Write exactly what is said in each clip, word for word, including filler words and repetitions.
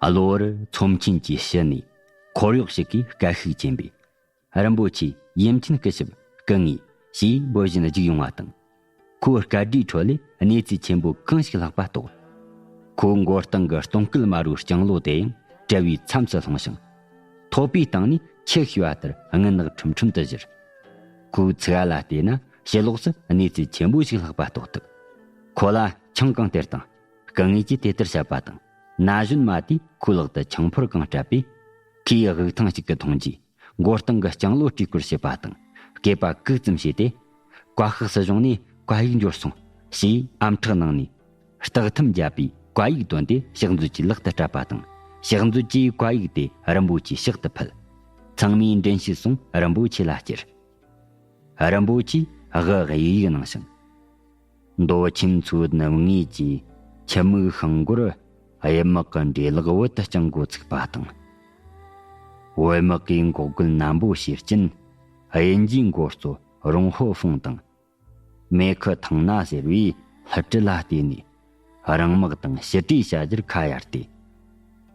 གློ་བུར་ཚོམས་ཆེན་གྱི་ཕྱི་ནས་འཁོར་གཡོག་ཞིག་གིས་སྐད་ཤུགས་ཆེན་པོས། རིན་པོ་ཆེ་ཡེམ་ཆེན་སྐུ་ཞབས་སྐུ་ངོ་ཞེས་འབོད་བཞིན་རྒྱུགས་ཡོང་བ་དང་། ཁོའི་སྐད་སྒྲའི་ཁྲོད་ལས་གནས་ཚུལ་ཆེན་པོ་གང་ཞིག་ལྷགས་པ་རྟོགས། ཁོའི་མགོ་རྟིང་གི་སྟོང་སྐུད་དམར་བོའི་ལྕང་ལོ་དེ་ཡང་གྲལ་བའི་མཚམས་སུ་ལྷུང་ཞིང་། ཐོད་པའི་སྟེང་ནས་ཆུ་ཤུ་བ་ལྟར་རྔུལ་ནག་ཁྲུམ་ཁྲུམ་དུ་བཞུར། ཁོའི་ཚིག་ལ་བལྟས་ན་ཕྱི་ལོགས་སུ་གནས་ཚུལ་ཆེན་པོ་ཞིག་ལྷགས་པ་རྟོགས་ཐུབ། ཁོ་ལ་ཆང་གང་སྟེར་དང་། སྐུ་ངོ་གིས་དེ་ལྟར་བཤད་པ་དང་། ན་གཞོན་མ་དེས་ཁོའི་ལག་ཏུ་ཆང་ཕོར་གང་སྤྲད་པས། ཁོས་དབུགས་ཐང་གཅིག་གིས་འཐུང་རྗེས། མགོ་རྟིང་གི་ལྕང་ལོ་བཀྲུས་སྐོར་བྱེད་པ་དང་། སྐེད་པ་གུག་ཙམ་བྱས་ཏེ། བཀའ་ཤག་སྲིད་གཞུང་ནས་བཀའ་ཡིག་འབྱོར་སོང་ཞེས་ཨམ་ཕྲག་ནང་ནས་སྟག་ཐམ་བརྒྱབ་པའི་བཀའ་ཡིག་བཏོན་ཏེ་ཕྱག་མཛོད་ཀྱི་ལག་ཏུ་སྤྲད་པ་དང་། ཕྱག་མཛོད་ཀྱིས་བཀའ་ཡིག་དེ་རིན་པོ་ཆེའི་ཕྱག་ཏུ་ཕུལ། ཚང་མས་མགྲིན་བཤུས་སོང་རིན་པོ་ཆེ་ལ་བསྐྱུར། རིན་པོ་ཆེས་དབུ་གཡུག་གཡུག་གནང་ཞིང་། མདོ་ཁྱིམ་མཚོའི་ནུབ་ངོས་ཀྱི་ཁྱི་མིག་ཤིང་མགོར་གཡུ་མག་གི་འབྲས་ལག་བོད་དུ་བརྐྱང་འགོ་ཚུགས་པ་དང་། བོད་དམག་གི་འགོག་རྒོལ་རྣམ་པོ་ཕྱིར་སྐྱིན། དབྱིན་ཇིའི་མགོ་གཙོ་རོང་ཧོ་ཧྥུང་དང་། མེ་ཁི་ཐང་ན་ཟེར་བའི་ལྷུ་ཁྲི་ལ་བརྟེན་ནས་རང་དམག་དང་ཕྱི་འབྲེལ་བྱ་རྒྱུར་ཁ་གཡར་ཏེ།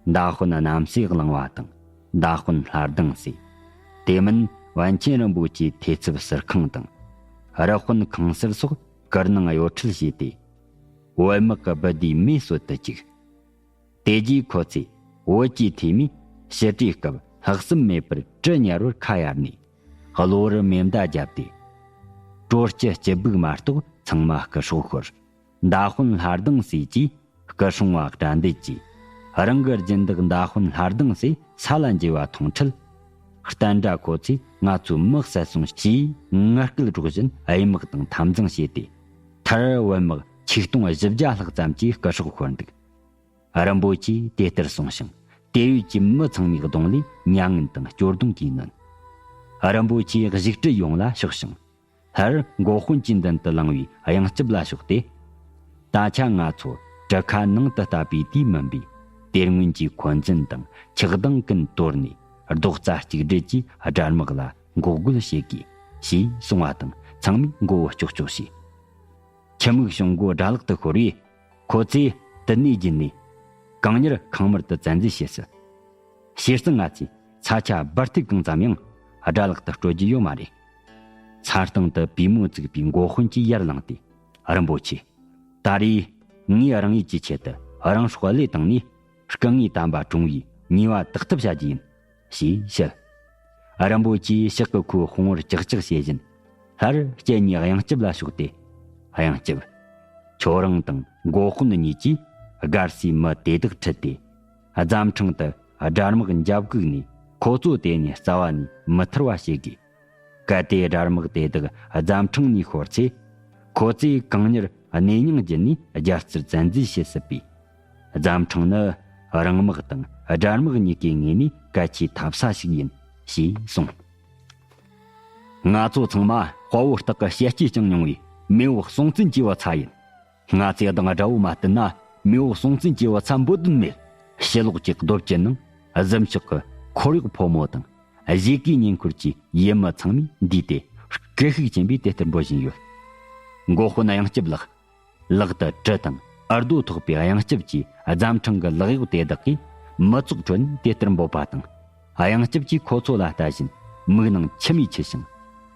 མདའ་དཔོན་གནམ་སྲས་གླིང་བ་དང་མདའ་དཔོན་ལྷ་ལྡང་སྲས། དེ་མིན་པཎ་ཆེན་རིན་པོ་ཆེའི་ཐེ་ཚབ་ཟུར་ཁང་དང་། རི་དཔོན་ཁང་གསར་སོགས་གུར་ནང་གཡོ་ཁྲལ་བྱས་ཏེ། བོད་དམག་གི་སྦུ་བདེའི་མེ་གསོད་དུ་བཅུག། དེ་རྗེས་ཁོ་ཚོས་བོད་ཀྱི་འཐུས་མིས་ཕྱི་དྲོའི་སྐབས་ལྷག་བསམ་མེད་པར་གྲི་གཉེར་བར་ཁ་གཡར་ནས། གློ་བུར་མེ་མདའ་བརྒྱབ་སྟེ། དྲོ་སྐྱིད་སྐྱིད་སྦུག་མ་གཏོགས་ཚང་མ་སྐུ་སྲོག་ཤོར། མདའ་དཔོན་ལྷ་ལྡང་སྲས་ཀྱིས་སྐུ་སྲུང་བ་དགྲ་འདུལ་གྱིས་རང་གི་སྦྱིན་བདག་མདའ་དཔོན་ལྷ་ལྡང་སྲས་ས་ལ་འགྱེལ་བ་མཐོང་འཕྲལ། བསྟན་དགྲ་ཁོ་ཚོས་ང་ཚོའི་མི་བསད་སོང་ཞེས་ངར་སྐད་སྒྲོག་བཞིན་གཡུ་དམག་དང་འཐབ་འཛིང་བྱས་ཏེ། མཐར་བོད་དམག་ཆིག་སྟོང་བཞི་བརྒྱ་ལྷག་ཙམ་གྱིས་སྐུ་སྲོག་ཤོར་འདུག། རིན་པོ་ཆེས་དེ་ལྟར་གསུངས་ཤིང་། དེར་ཡོད་ཀྱི་མི་ཚང་མའི་གདོང་ལས་མྱ་ངན་དང་སྐྱོ་གདུང་གིས་ནོན། རིན་པོ་ཆེས་བཞུགས་ཁྲི་ཡོངས་ལ་ཕྱོགས་ཤིང་། སླར་འགོ་དཔོན་གྱི་མདུན་དུ་ལངས་པའི་གཡང་སྐྱབས་ལ་ཕྱོགས་ཏེ། ད་ཆ་ང་ཚོ་གྲུ་ཁ་ནང་དུ་ལྟ་བུའི་དུས་མིན་པས། དེ་སྔོན་གྱི་འཁོན་འཛིན་དང་འཁྱག་སྡང་ཀུན་དོར་ནས། རྡོག་རྩ་གཅིག་སྒྲིལ་གྱིས་དགྲ་དམག་ལ་འགོག་རྒོལ་བྱེད་དགོས། ཞེས་གསུངས་པ་དང་ཚང་མས་མགོ་བོ་ལྕོག་ལྕོག་བྱས། ཁྱི་མིག་ཤིང་མགོ་དགྲ་ལག་ཏུ་ཤོར་བས། ཁོ་ཚོས་དུ་ནས་བརྒྱུད་ནས་གང་མྱུར་ཁང་དམར་དུ་བཙན་འཛུལ་བྱས་སྲིད། བྱས་ཙང་ང་ཚོས་ས་ཆ་སྦར་ཐིག་གང་ཙམ་ཡང་དགྲ་ལག་ཏུ་སྤྲོད་རྒྱུ་ཡོད་མ་རེད། མཚར་སྟེང་དུ་པུས་མོ་བཙུགས་པའི་འགོ་དཔོན་གྱིས་ཡར་ལངས་ཏེ། རིན་པོ་ཆེ། ད་རེས་ངས་རང་ཡུལ་གྱི་ཆེད་དུ་རང་སྲོག་བློས་བཏང་ནས་སྐུ་ངོ་དམ་པ་དྲུང་བའི་ཉེས་པ་དག་ཐབས་བྱ་རྒྱུ་ཡིན། ཞེས་བཤད། རིན་པོ་ཆེས་ཕྱག་གི་ཁུའི་དཔུང་བོར་ལྕག་ལྕག་བྱེད་བཞིན། སླར་སྐྱེ་གཉིས་གཡང་སྐྱབས་ལ་ཕྱོགས་ཏེ། གཡང་སྐྱབས། ཁྱོད་རང་དང་འགོ་དཔོན་གཉིས་ཀྱིས་སྒར་སའི་མི་དེ་དག་ཁྲིད་དེ། རྫམ་ཕྲེང་དུ་དགྲ་དམག་འཇབ་སྒུག་ནས་ཁོ་ཚོ་དེ་ནས་རྩ་བ་ནས་མི་ཐར་བ་བྱེད་དགོས། གལ་ཏེ་དགྲ་དམག་དེ་དག་རྫམ་ཕྲེང་ནས་ཤོར་ཚེ། ཁོ་ཚོས་གང་མྱུར་གནས་མྱོང་བརྒྱུད་ནས་རྒྱལ་རྩར་བཙན་འཛུལ་བྱེད་སྲིད་པས། རྫམ་ཕྲེང་ནི་རང་དམག་དང་དགྲ་དམག་གཉིས་ཀའི་ངོས་ནས་གལ་ཆེའི་འཐབ་ས་ཞིག་ཡིན། ཞེས་གསུངས། ང་ཚོ་ཚང་མ་དཔའ་བོ་སྟག་གི་ཞལ་སྐྱེས་བཅིངས་མྱོང་བའི་མེས་པོ་སྲོང་བཙན་གྱི་བུ་ཚ་ཡིན། ང་ཚོས་དང་དགྲ་བོ་མ་བསྟུན་ན་མེས་པོ་སྲོང་བཙན་གྱི་བུ་ཚ་འབོད་དོན་མེད། ཕྱི་ལོགས་ཀྱི་རྡོ་བཅུ་ནང་གཟིམ་ཤག་གི་འཁོར་གཡོག་ཕོ་མོ་དང་། གཞིས་ཀའི་ཉེ་འཁོར་གྱི་ཡུལ་མི་ཚང་མས་འདུས་ཏེ་སྐད་ཤུགས་ཆེན་པོས་དེ་ལྟར་འབོད་བཞིན་ཡོད། འགོ་དཔོན་གཡང་སྐྱབས་ལགས། ལག་ཏུ་གྲི་དང་འུར་རྡོ་ཐོགས་པའི་གཡང་སྐྱབས་ཀྱི་རྫམ་ཕྲེང་གི་ལག་གཡོག་དེ་དག་གིས་མི་ཚོགས་ཁྲོད་ནས་དེ་ལྟར་འབོད་པ་དང་། གཡང་སྐྱབས་ཀྱིས་ཁོ་ཚོ་ལ་ལྟ་བཞིན་མིག་ནང་མཆི་མས་འཁྱུད་ཅིང་།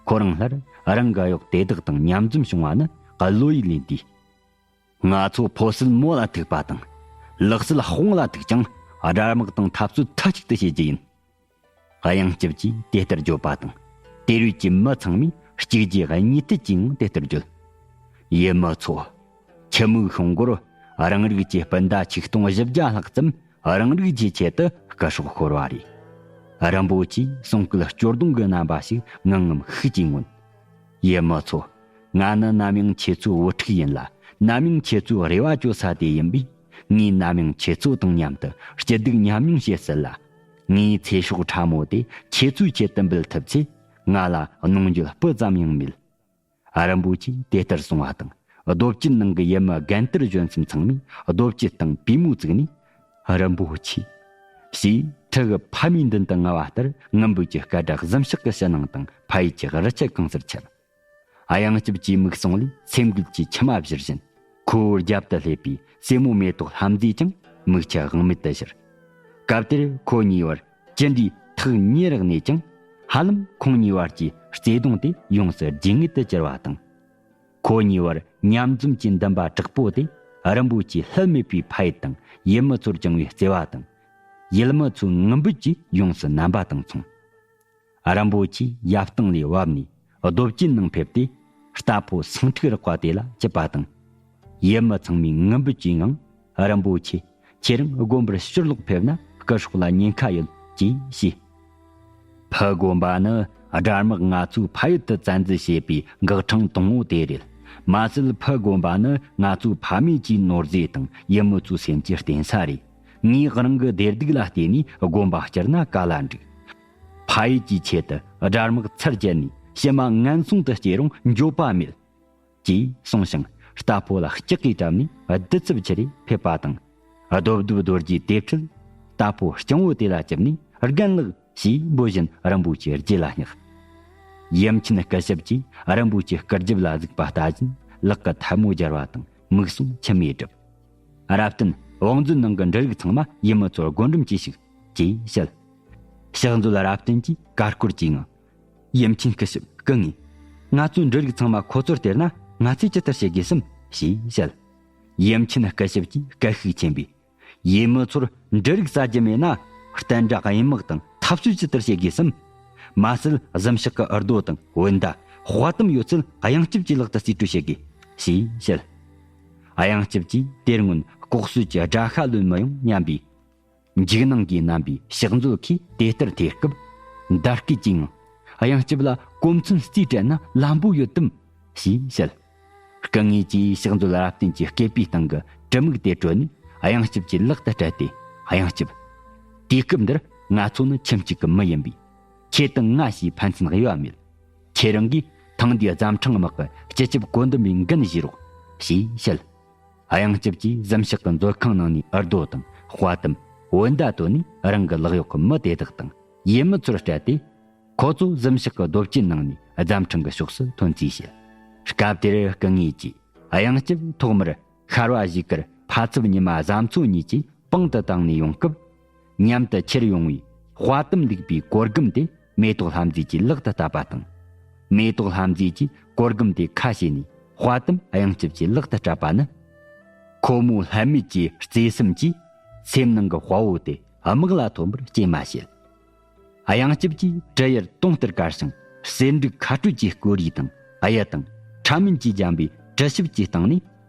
ཁོ་རང་སླར་རང་གི་གཡོག་དེ་དག་དང་མཉམ་འཛོམས་བྱུང་བ་ནི་བློ་ཡིས་ལས་འདས། ང་ཚོ་ཕོ་སྲིད་མོ་ལ་ཐུག་པ་དང་། ལག་སྲིད་དཔུང་ལ་ཐུག་ཀྱང་དགྲ་དམག་དང་འཐབ་རྩོད་མཐའ་གཅིག་ཏུ་བྱེད་རྒྱུ་ཡིན། གཡང་སྐྱབས་ཀྱིས་དེ་ལྟར་བརྗོད་པ་དང་། དེར་ཡོད་ཀྱི་མི་ཚང་མས་གཅིག་རྗེས་གཉིས་མཐུད་ཀྱིས་ཡང་དེ་ལྟར་བརྗོད། ཡུལ་མི་ཚོ། ཁྱི་མིག་ཤིང་མགོར་རང་རིགས་ཀྱི་སྤུན་ཟླ་ཆིག་སྟོང་བཞི་བརྒྱ་ལྷག་ཙམ་རང་རིགས་ཀྱི་ཆེད་དུ་སྐུ་སྲོག་ཤོར་བ་རེད། རིན་པོ་ཆེས་གསུང་སྐད་སྐྱོ་གདུང་གི་རྣམ་པ་ཞིག་ངང་ངམ་ཤུགས་ཀྱིས་མངོན། ཡུལ་མི་ཚོ། ང་ནི་ནམ་ཡང་ཁྱེད་ཚོའི་བུ་ཕྲུག་ཡིན་ལ། ནམ་ཡང་ཁྱེད་ཚོའི་རེ་བ་བཅོལ་ས་དེ་ཡིན་པས། ངས་ནམ་ཡང་ཁྱེད་ཚོ་དང་མཉམ་དུ་སྐྱིད་སྡུག་མཉམ་མྱོང་བྱེད་སྲིད་ལ། ངའི་ཚེ་སྲོག་ཕྲ་མོ་དེ་ཁྱེད་ཚོའི་ཆེད་དུ་འབུལ་ཐུབ་ཚེ། ང་ལ་གནོང་འགྱོད་སྤུ་ཙམ་ཡང་མེད། རིན་པོ་ཆེས་དེ་ལྟར་གསུངས་པ་དང་། རྡོ་བཅུའི་ནང་གི་ཡུལ་མི་རྒན་དར་གཞོན་གསུམ་ཚང་མས་རྡོ་བཅུ་སྟེང་པུས་མོ་བཙུགས་ནས། རིན་པོ་ཆེ། ཞེས་ཁྲི་གི་ཕ་མའི་མདུན་དུ་ངུ་བ་ལྟར་ངུ་འབོད་ཀྱི་སྐད་སྒྲ་གཟིམ་ཤག་གི་ཕྱི་ནང་དང་ཕ་ཡུལ་གྱི་རི་ཆུ་གང་སར་ཁྱབ། གཡང་སྐྱབས་ཀྱི་མིག་ཟུང་ལས་སེམས་འགུལ་གྱི་མཆི་མ་བཞུར་བཞིན། ཁོའི་རྒྱབ་ཏུ་སླེབས་པའི་སྲས་མོ་མེ་ཏོག་ལྷ་མཛེས་ཀྱང་མིག་ཆུ་དབང་མེད་དུ་བཞུར། སྐབས་དེར་ཁོ་གཉིས་བར་ཅི་འདྲའི་ཐག་ཉེ་རུ་གནས་ཀྱང་། ཧ་ལམ་ཁོང་གཉིས་བར་གྱི་བརྩེ་དུང་དེ་ཡོངས་སུ་རྒྱུས་མངའ་དུ་གྱུར་བ་དང་། ཁོ་གཉིས་བར་མཉམ་འཛོམས་ཀྱི་འདུན་པ་དྲག་པོ་དེ་རིན་པོ་ཆེའི་ལྷད་མེད་པའི་ཕ་ཡུལ་དང་ཡུལ་མི་ཚོར་བཅངས་པའི་བརྩེ་བ་དང་། ཡུལ་མི་ཚོའི་ངུ་འབོད་ཀྱིས་ཡོངས་སུ་བསྣམས་པ་དང་མཚུངས། རིན་པོ་ཆེས་ཡབ་སྟེང་ལས་བབས་ནས་རྡོ་བཅུའི་ནང་ཕེབས་ཏེ། རྟ་ཕོ་སེང་ཕྲུག་རགས་པ་དེ་ལ་བཅིབས་པ་དང་། ཡུལ་མི་ཚང་མའི་ངུ་འབོད་ཀྱི་ངང་། རིན་པོ་ཆེ། ཁྱེད་རང་དགོན་པར་ཕྱིར་ལོག་ཕེབས་ན་སྐུ་སྲོག་ལ་ཉེན་ཁ་ཡོད་ཅེས་བཤད། ཕུ་དགོན་པ་ནི་དགྲ་དམག་ང་ཚོའི་ཕ་ཡུལ་དུ་བཙན་འཛུལ་བྱས་པའི་འགག་འཕྲང་དང་པོ་དེ་རེད། མ་ཟད་ཕུ་དགོན་པ་ནི་ང་ཚོའི་ཕ་མེས་ཀྱི་ནོར་རྫས་དང་ཡུལ་མི་ཚོའི་སེམས་ཀྱི་རྟེན་ས་རེད། ངས་རང་གི་བདེ་སྡུག་ལ་བལྟས་ནས་དགོན་པ་བསྐྱུར་ན་ག་ལ་འགྲིག། ཕ་ཡུལ་གྱི་ཆེད་དུ་དགྲ་དམག་ཚར་བཅད་ནས་ཕྱི་མ་ངན་སོང་དུ་སྐྱེ་རུང་འགྱོད་པ་མེད། ཅེས་གསུངས་ཤིང་རྟ་ཕོ་ལ་ལྕག་གིས་བྲབས་ནས་རྡུལ་འཚུབ་ཆེ་རེ་ཕེབས་པ་དང་། རྡོབ་རྡོབ་རྡོ་རྗེའི་དེབ་ཁྲིད་རྟ་ཕོ་རྐྱང་བོ་དེ་ལ་བཅིབས་ནས། རྒན་ལགས། ཞེས་འབོད་བཞིན་རིན་པོ་ཆེའི་རྗེས་ལ་བསྙེགས། ཡུམ་ཆེན་སྐུ་ཞབས་ཀྱིས་རིན་པོ་ཆེའི་སྐུ་རྒྱབ་ལ་གཟིགས་པ་ལྟ་བཞིན་ལག་གི་ཐལ་མོ་སྦྱར་བ་དང་མིག་ཟུང་མཆི་མས་བསྒྲིབས། རབ་བརྟན། བང་མཛོད་ནང་གི་འབྲུ་རིགས་ཚང་མ་ཡུལ་མི་ཚོར་བགོ་འགྲེམས་བྱོས་ཤིག་ཅེས་བཤད། ཕྱག་མཛོད་རབ་བརྟན་གྱིས་ཀར་ཀོར་གྱི་ངང་། ཡུམ་ཆེན་སྐུ་ཞབས། སྐུ་ངོ། ང་ཚོའི་འབྲུ་རིགས་ཚང་མ་ཁོ་ཚོར་སྟེར་ན་ང་ཚོས་ཇི་ལྟར་བྱེད་དགོས་སམ་ཞེས་བཤད། ཡུམ་ཆེན་སྐུ་ཞབས་ཀྱིས་སྐད་ཤུགས་ཆེན་པོས། ཡུལ་མི་ཚོར་འབྲུ་རིགས་ཟ་རྒྱུ་མེད་ན། བསྟན་དགྲ་གཡེན་མོ་དང་འཐབ་རྩོད་ཇི་ལྟར་བྱེད་དགོས་སམ། མ་ཟད་གཟིམ་ཤག་གི་འུར་རྡོ་དང་བུན་བརྡ། དཔའ་གཏམ་ཡོད་ཚད་གཡང་སྐྱབས་ཀྱི་ལག་ཏུ་རྩིས་སྤྲོད་བྱེད་དགོས། ཞེས་བཤད། གཡང་སྐྱབས་ཀྱིས་དེར་སྔོན་ལྐོག་གསོད་ཀྱི་དགྲ་ཤ་ལོན་མི་ཡོང་སྙམ་པའི་འཇིགས་སྣང་གིས་བསྣམས་པའི་ཕྱག་མཛོད་ཁོས་དེ་ལྟར་ཐོས་སྐབས། འདར་སྐད་ཀྱིས་ངང་། གཡང་སྐྱབས་ལ་གོ་མཚོན་རྩིས་སྤྲད་ན་ལམ་པོ་ཡོད་དམ། ཞེས་བཤད། སྐུ་ངོ་གིས་ཕྱག་མཛོད་རབ་བརྟན་གྱི་སྐེད་པའི་སྟེང་གི་དྲི་མིག་དེ་བྲོས་ནས་གཡང་སྐྱབས་ཀྱི་ལག་ཏུ་སྤྲད་དེ། གཡང་སྐྱབས། དུས་སྐབས་འདིར་ང་ཚོ་ནི་ཁྱིམ་གཅིག་གི་མི་ཡིན་པས། ཁྱེད་དང་ང་ཞེས་ཕན་ཚུན་དབྱེ་བ་མེད། ཁྱེད་རང་གིས་ཐེངས་འདིའི་རྫམ་ཕྲེང་དམག་གི་སྤྱི་ཁྱབ་བཀོད་འདོམས་པའི་འགན་བཞེས་རོགས། ཞེས་བཤད། གཡང་སྐྱབས་ཀྱིས་གཟིམ་ཤག་གི་མཛོད་ཁང་ནང་ནས་འུར་རྡོ་དང་དཔའ་གཏམ། བུན་བརྡ་བཏོན་ནས་རང་གི་ལག་གཡོག་གི་མི་དེ་དག་དང་ཡུལ་མི་ཚོར་སྤྲད་དེ། ཁོ་ཚོ་གཟིམ་ཤག་གི་རྡོ་བཅུའི་ནང་ནས་རྫམ་ཕྲེང་གི་ཕྱོགས་སུ་ཐོན་རྩིས་བྱས། སྐབས་དེར་སྐུ་ངོ་གིས་གཡང་སྐྱབས་ཐོག་མར་ཤར་བ་བཞུགས་སྒར་ཕ་ཚབ་ཉི་མ་བཟའ་མཚོ་གཉིས་ཀྱི་པང་དུ་བཏང་ནས་ཡོང་སྐབས། མཉམ་དུ་ཁྱེར་ཡོང་བའི་དཔའ་གཏམ་ལུག་པའི་གོར་སྒམ་དེ་མེ་ཏོག་ལྷ་མཛེས་ཀྱི་ལག་ཏུ་བསྟབས་པ་དང་། མེ་ཏོག་ལྷ་མཛེས་ཀྱིས་གོར་སྒམ་དེ་ཁ་ཕྱེ་ནས་དཔའ་གཏམ་གཡང་སྐྱབས་ཀྱི་ལག་ཏུ་སྤྲད་པ་ནི། ཁོ་མོའི་ལྷད་མེད་ཀྱི་བརྩེ་སེམས་ཀྱིས་སེམས་ནང་གི་དཔའ་བོ་དེ་དམག་ལ་ཐོན་པར་སྐྱེལ་མ་བྱེད། གཡང་སྐྱབས་ཀྱིས་གྲི་ཡུར་དུང་ལྟར་དཀར་ཞིང་གསེར་འབྲུག་ཁ་སྤྲོད་ཀྱི་སྐོར་རིས་དང་གཡུ་དང་ཕྲ་མེན་གྱིས་བརྒྱན་པའི་གྲི་ཞབས་ཀྱི་སྟེང་ནས།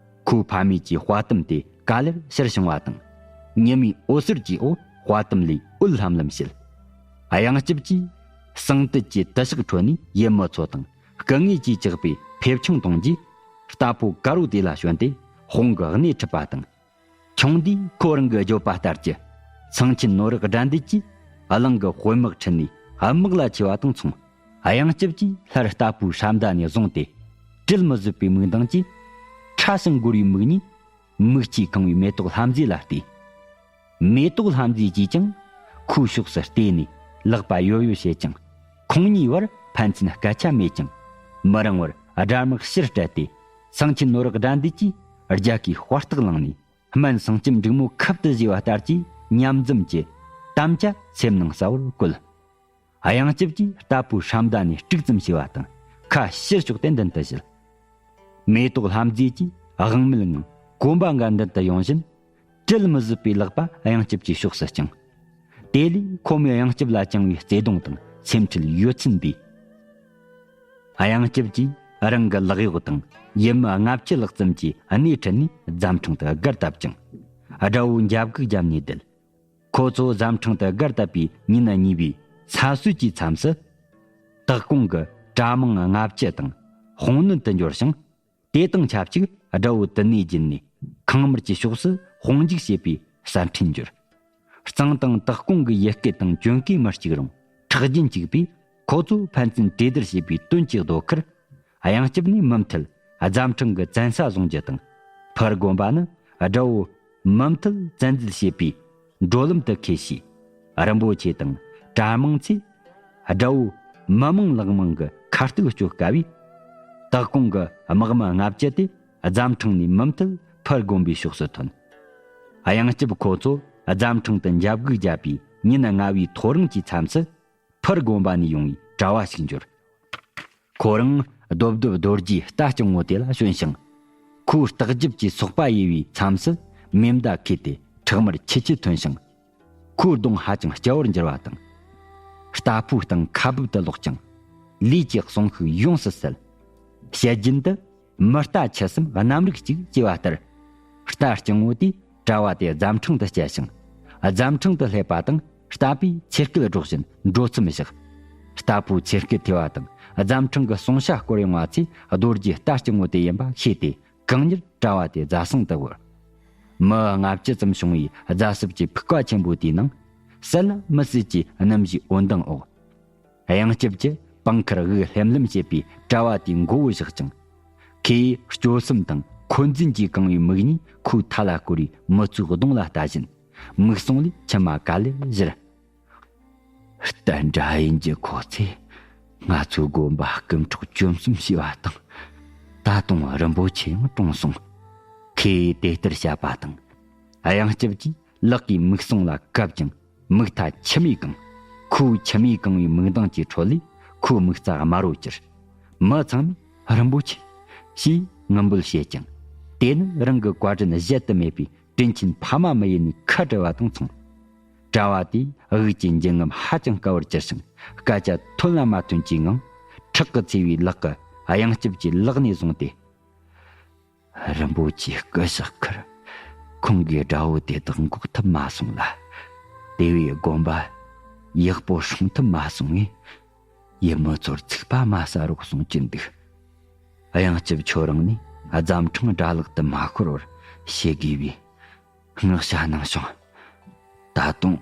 ཁོའི་ཕ་མེས་ཀྱི་དཔའ་གཏམ་དེ་ག་ལེར་ཕྱིར་བྱུང་བ་དང་། ཉི་མའི་འོད་ཟེར་གྱི་འོག་དཔའ་གཏམ་ལས་འོད་ལྷམ་ལྷམ་བྱེད། གཡང་སྐྱབས་ཀྱིས་ཟངས་དུད་ཀྱི་དུ་ཞག་ཁྲོད་ནས་ཡུལ་མི་ཚོ་དང་སྐུ་ངོ་གིས་བཅགས་པའི་ཕེབས་ཆུང་གཏོང་རྗེས། རྟ་ཕོ་དཀར་བོ་དེ་ལ་ཞོན་ཏེ་དཔུང་གི་སྣེ་ཁྲིད་པ་དང་། ཆུང་དུས་ཁོ་རང་གི་བརྗོད་པ་ལྟར་གྱི་ཚངས་ཆེན་ནོར་བུ་དགྲ་འདུལ་གྱིས་གླིང་གི་དཔོན་དམག་ཁྲིད་ནས་དམག་ལ་ཆས་པ་དང་མཚུངས། གཡང་སྐྱབས་ཀྱིས་སླར་རྟ་ཕོའི་ཧྲམ་མདའ་ནས་བཟུང་སྟེ། བྲལ་མི་བཟོད་པའི་མིག་མདངས་ཀྱིས། ཕྲ་ཞིང་སྒོར་བའི་མིག་གཉིས། མིག་ཆུས་གང་བའི་མེ་ཏོག་ལྷ་མཛེས་ལ་བལྟས། མེ་ཏོག་ལྷ་མཛེས་ཀྱིས་ཀྱང་ཁོའི་ཕྱོགས་སུ་བལྟས་ནས་ལག་པ་ཡོབ་ཡོབ་བྱེད་ཅིང་། ཁོང་གཉིས་བར་ཕན་ཚུན་སྐད་ཆ་མེད་ཀྱང་། མི་རིང་བར་དགྲ་དམག་ཕྱིར་བསྐྲད་དེ། ཚངས་ཆེན་ནོར་བུ་དགྲ་འདུལ་གྱིས་རྒྱལ་ཁའི་དཔའ་རྟགས་བླངས་ནས། སྨན་སྲང་ལྕམ་འབྲུག་མོ་ཁབ་ཏུ་བཞེས་པ་ལྟར་གྱི་མཉམ་འཛོམས་ཀྱི་དམ་བཅའ་སེམས་ནང་གསལ་བོར་བཀོད། གཡང་སྐྱབས་ཀྱིས་རྟ་ཕོའི་ཧྲམ་མདའ་ནས་དཀྲུག་ཙམ་བྱས་པ་དང་ཁ་ཕྱིར་ཕྱོགས་ཏེ་མདུན་དུ་བཞུད། མེ་ཏོག་ལྷ་མཛེས་ཀྱིས་དབང་མེད་ངང་གོམ་པ་འགའ་མདུན་དུ་ཡོང་བཞིན། བྲལ་མི་བཟོད་པའི་ལག་པ་གཡང་སྐྱབས་ཀྱི་ཕྱོགས་སུ་བརྐྱངས། དེ་ལས་ཁོ་མོས་གཡང་སྐྱབས་ལ་བཅངས་པའི་བརྩེ་དུང་དང་སེམས་ཁྲལ་ཡོད་ཚད་འབུས། གཡང་སྐྱབས་ཀྱིས་རང་གི་ལག་གཡོག་དང་ཡུལ་མི་ལྔ་བཅུ་ལྷག་ཙམ་གྱི་སྣེ་ཁྲིད་ནས་རྫམ་ཕྲེང་དུ་སྒར་བཏབ་ཅིང་། དགྲ་བོ་འཇབ་རྒོལ་བརྒྱབ་ནས་བསྡད། ཁོ་ཚོ་རྫམ་ཕྲེང་དུ་སྒར་བཏབ་པའི་ཉིན་གཉིས་པའི་ཚ་ཟོས་ཀྱི་མཚམས་སུ། དྭགས་ཀོང་གི་གྲྭ་མང་ལྔ་བཅུ་དང་དཔུང་སྣོད་དུ་འབྱོར་ཞིང་། དེ་དང་ཆབས་ཅིག་དགྲ་བོ་དུ་ནས་བརྒྱུད་ནས་ཁང་དམར་གྱི་ཕྱོགས་སུ་དཔུང་འཇུག་བྱེད་པའི་གསར་འཕྲིན་འབྱོར། གཙང་དང་དྭགས་ཀོང་གི་ཡུལ་སྐད་དང་གྱོན་གོས་མི་གཅིག་རུང་ཁྲག་རྒྱུན་གཅིག་པས། ཁོ་ཚོ་ཕན་ཚུན་གྲོས་བསྡུར་བྱས་པའི་དོན་གྱི་ལྡོག་ཁར། གཡང་སྐྱབས་ནས་མུ་མཐུད་རྫམ་ཕྲེང་གི་བཙན་ས་བཟུང་རྒྱུ་དང་། ཕུར་དགོན་པ་ནི་དགྲ་བོ་མུ་མཐུད་བཙན་འཛུལ་བྱེད་པའི་བགྲོད་ལམ་དུ་འཁེལ་བྱས། རིན་པོ་ཆེ་དང་གྲྭ་མང་ཚོས་དགྲ་བོ་མི་མང་ལག་མང་གི་ཁ་གཏད་གཅོད་དཀའ་བས། དྭགས་ཀོང་གི་དམག་མི་ལྔ་བཅུ་དེ་རྫམ་ཕྲེང་ནས་མུ་མཐུད་ཕུར་དགོན་པའི་ཕྱོགས་སུ་ཐོན། གཡང་སྐྱབས་ཁོ་ཚོ་ རྫམ་ཕྲེང་དུ་འཇབ་རྒོལ་བརྒྱབ་པའི་ཉིན་ལྔ་བའི་ཐོ་རངས་ཀྱི་མཚམས་སུ། ཕུར་དགོན་པ་ནས་ཡོང་བའི་གྲྭ་བ་ཞིག་འབྱོར། ཁོ་རང་རྡོབ་རྡོབ་རྡོ་རྗེའི་རྟ་སྐྱིད་མོ་དེ་ལ་ཞོན་ཞིང་། ཁོའི་རྟག་རྒྱབ་ཀྱི་སོག་པ་གཡས་པའི་མཚམས་སུ་མེ་མདའ་ཁུར་ཏེ་ཁྲག་དམར་ཆུ་ཆུ་ཐོན་ཞིང་། ཁོའི་གདོང་ཧ་ཅང་སྐྱ་བོར་འགྱུར་བ་དང་། རྟ་ཕོའི་སྟེང་ཁ་སྦུབ་ཏུ་ལོག་ཅིང་། ལུས་ཀྱི་གསོང་ཤུགས་ཡོངས་སུ་ཟད། བཤད་རྒྱུན་དུ། མི་རྟ་ཁྱི་གསུམ་གནམ་རིགས་གཅིག་ཅེས་པ་ལྟར། རྟ་སྐྱིད་མོ་དེས་གྲྭ་བ་དེ་རྫམ་ཕྲེང་དུ་བསྐྱལ་ཞིང་། རྫམ་ཕྲེང་དུ་སླེབས་པ་དང་། རྟ་ཕོས་ཚེ་སྐད་སྒྲོག་བཞིན་འགྲོ་མཚམས་བཞག། རྟ་ཕོའི་ཚེ་སྐད་ཐོས་པ་དང་། རྫམ་ཕྲེང་གི་གསུང་བྱ་སྐོར་ཡོང་བ་ཚོས་རྡོ་རྗེ་རྟ་སྐྱིད་མོ་དེ་ཡིན་པ་ཤེས་ཏེ། གང་མྱུར་གྲྭ་བ་དེ་རྫ་སྲང་དུ་བོར། མི་ལྔ་བཅུ་ཙམ་བྱུང་བའི་རྫ་སྲུབས་ཀྱི་ཕུག་པ་ཆེན་པོ་དེའི་ནང་། གསལ་ལ་མི་གསལ་གྱི་གནམ་གཤིས་འོད་མདངས་འོག། གཡང་སྐྱབས་ཀྱིས་པང་ཁར་དབུགས་ལྷེམ་ལྷེམ་བྱེད་པའི་གྲྭ་བ་དེའི་མགོ་བོ་བཞག་ཅིང་། ཁོས་སྤྱོད་གསུམ་དང་འཁོན་འཛིན་གྱིས་གང་བའི་མིག་གཉིས་ཁོའི་མཐའ་ལ་བསྐོར་བའི་མི་ཚོའི་གདོང་ལ་ལྟ་བཞིན། མིག་ཟུང་ལས་མཆི་མ་ག་ལེར་བཞུར། བསྟན་དགྲ་ཡིན་གྱི་ཁོ་ཚོས་ང་ཚོའི་དགོན་པ་རྐུ་འཕྲོག་བཅོམ་གསུམ་བྱས་པ་དང་། ད་དུང་རིན་པོ་ཆེ་ཡང་གྲོངས་སོང་། ཁོས་དེ་ལྟར་བཤད་པ་དང་། གཡང་སྐྱབས་ཀྱིས་ལག་གིས་མིག་ཟུང་ལ་བཀབ་ཅིང་། མིག་མཐའ་མཆི་མས་གང་། ཁོའི་མཆི་མས་གང་བའི་མིག་མདངས་ཀྱི་ཁྲོད་ལས་ཁོའི་མིག་རྩ་དམར་བོ་གྱུར། མི་ཚང་མས་རིན་པོ་ཆེ་ཞེས་ངུ་འབོད་བྱེད་ཅིང་། དེ་ནི་རང་གི་བཀའ་དྲིན་གཞལ་དུ་མེད་པའི་དྲིན་ཆེན་ཕ་མ་མི་ཡུལ་ནས་ཁ་བྲལ་བ་དང་མཚུངས། གྲྭ་བ་དེས་དབུགས་ཀྱི་འབྱིན་རྔུབ་ཧ་ཅང་དཀའ་བར་གྱུར་ཞིང་། སྐད་ཆ་ཐོན་ལ་མ་ཐོན་གྱི་ངང་། ཁྲག་གིས་འཚིག་པའི་ལག་གིས་གཡང་སྐྱབས་ཀྱི་ལག་ནས་བཟུང་སྟེ། རིན་པོ་ཆེའི་སྐུ་ཞབས་ཁར་ཁོང་གིས་དགྲ་བོ་དེ་དག་འགོག་ཐུབ་མ་སོང་ལ། དེ་བས་དགོན་པ་ཡག་པོ་སྲུང་ཐུབ་མ་སོང་ངས། ཡུལ་མི་ཚོར་ཚིག་པ་མ་ཟ་རོགས་གསུང་གྱིན་འདུག། གཡང་སྐྱབས་ཁྱོད་རང་ནས་རྫམ་ཕྲེང་དགྲ་ལག་ཏུ་མ་ཤོར་བར་བྱེད་དགོས་པའི་བསྔགས་བྱ་གནང་བྱུང་། ད་དུང་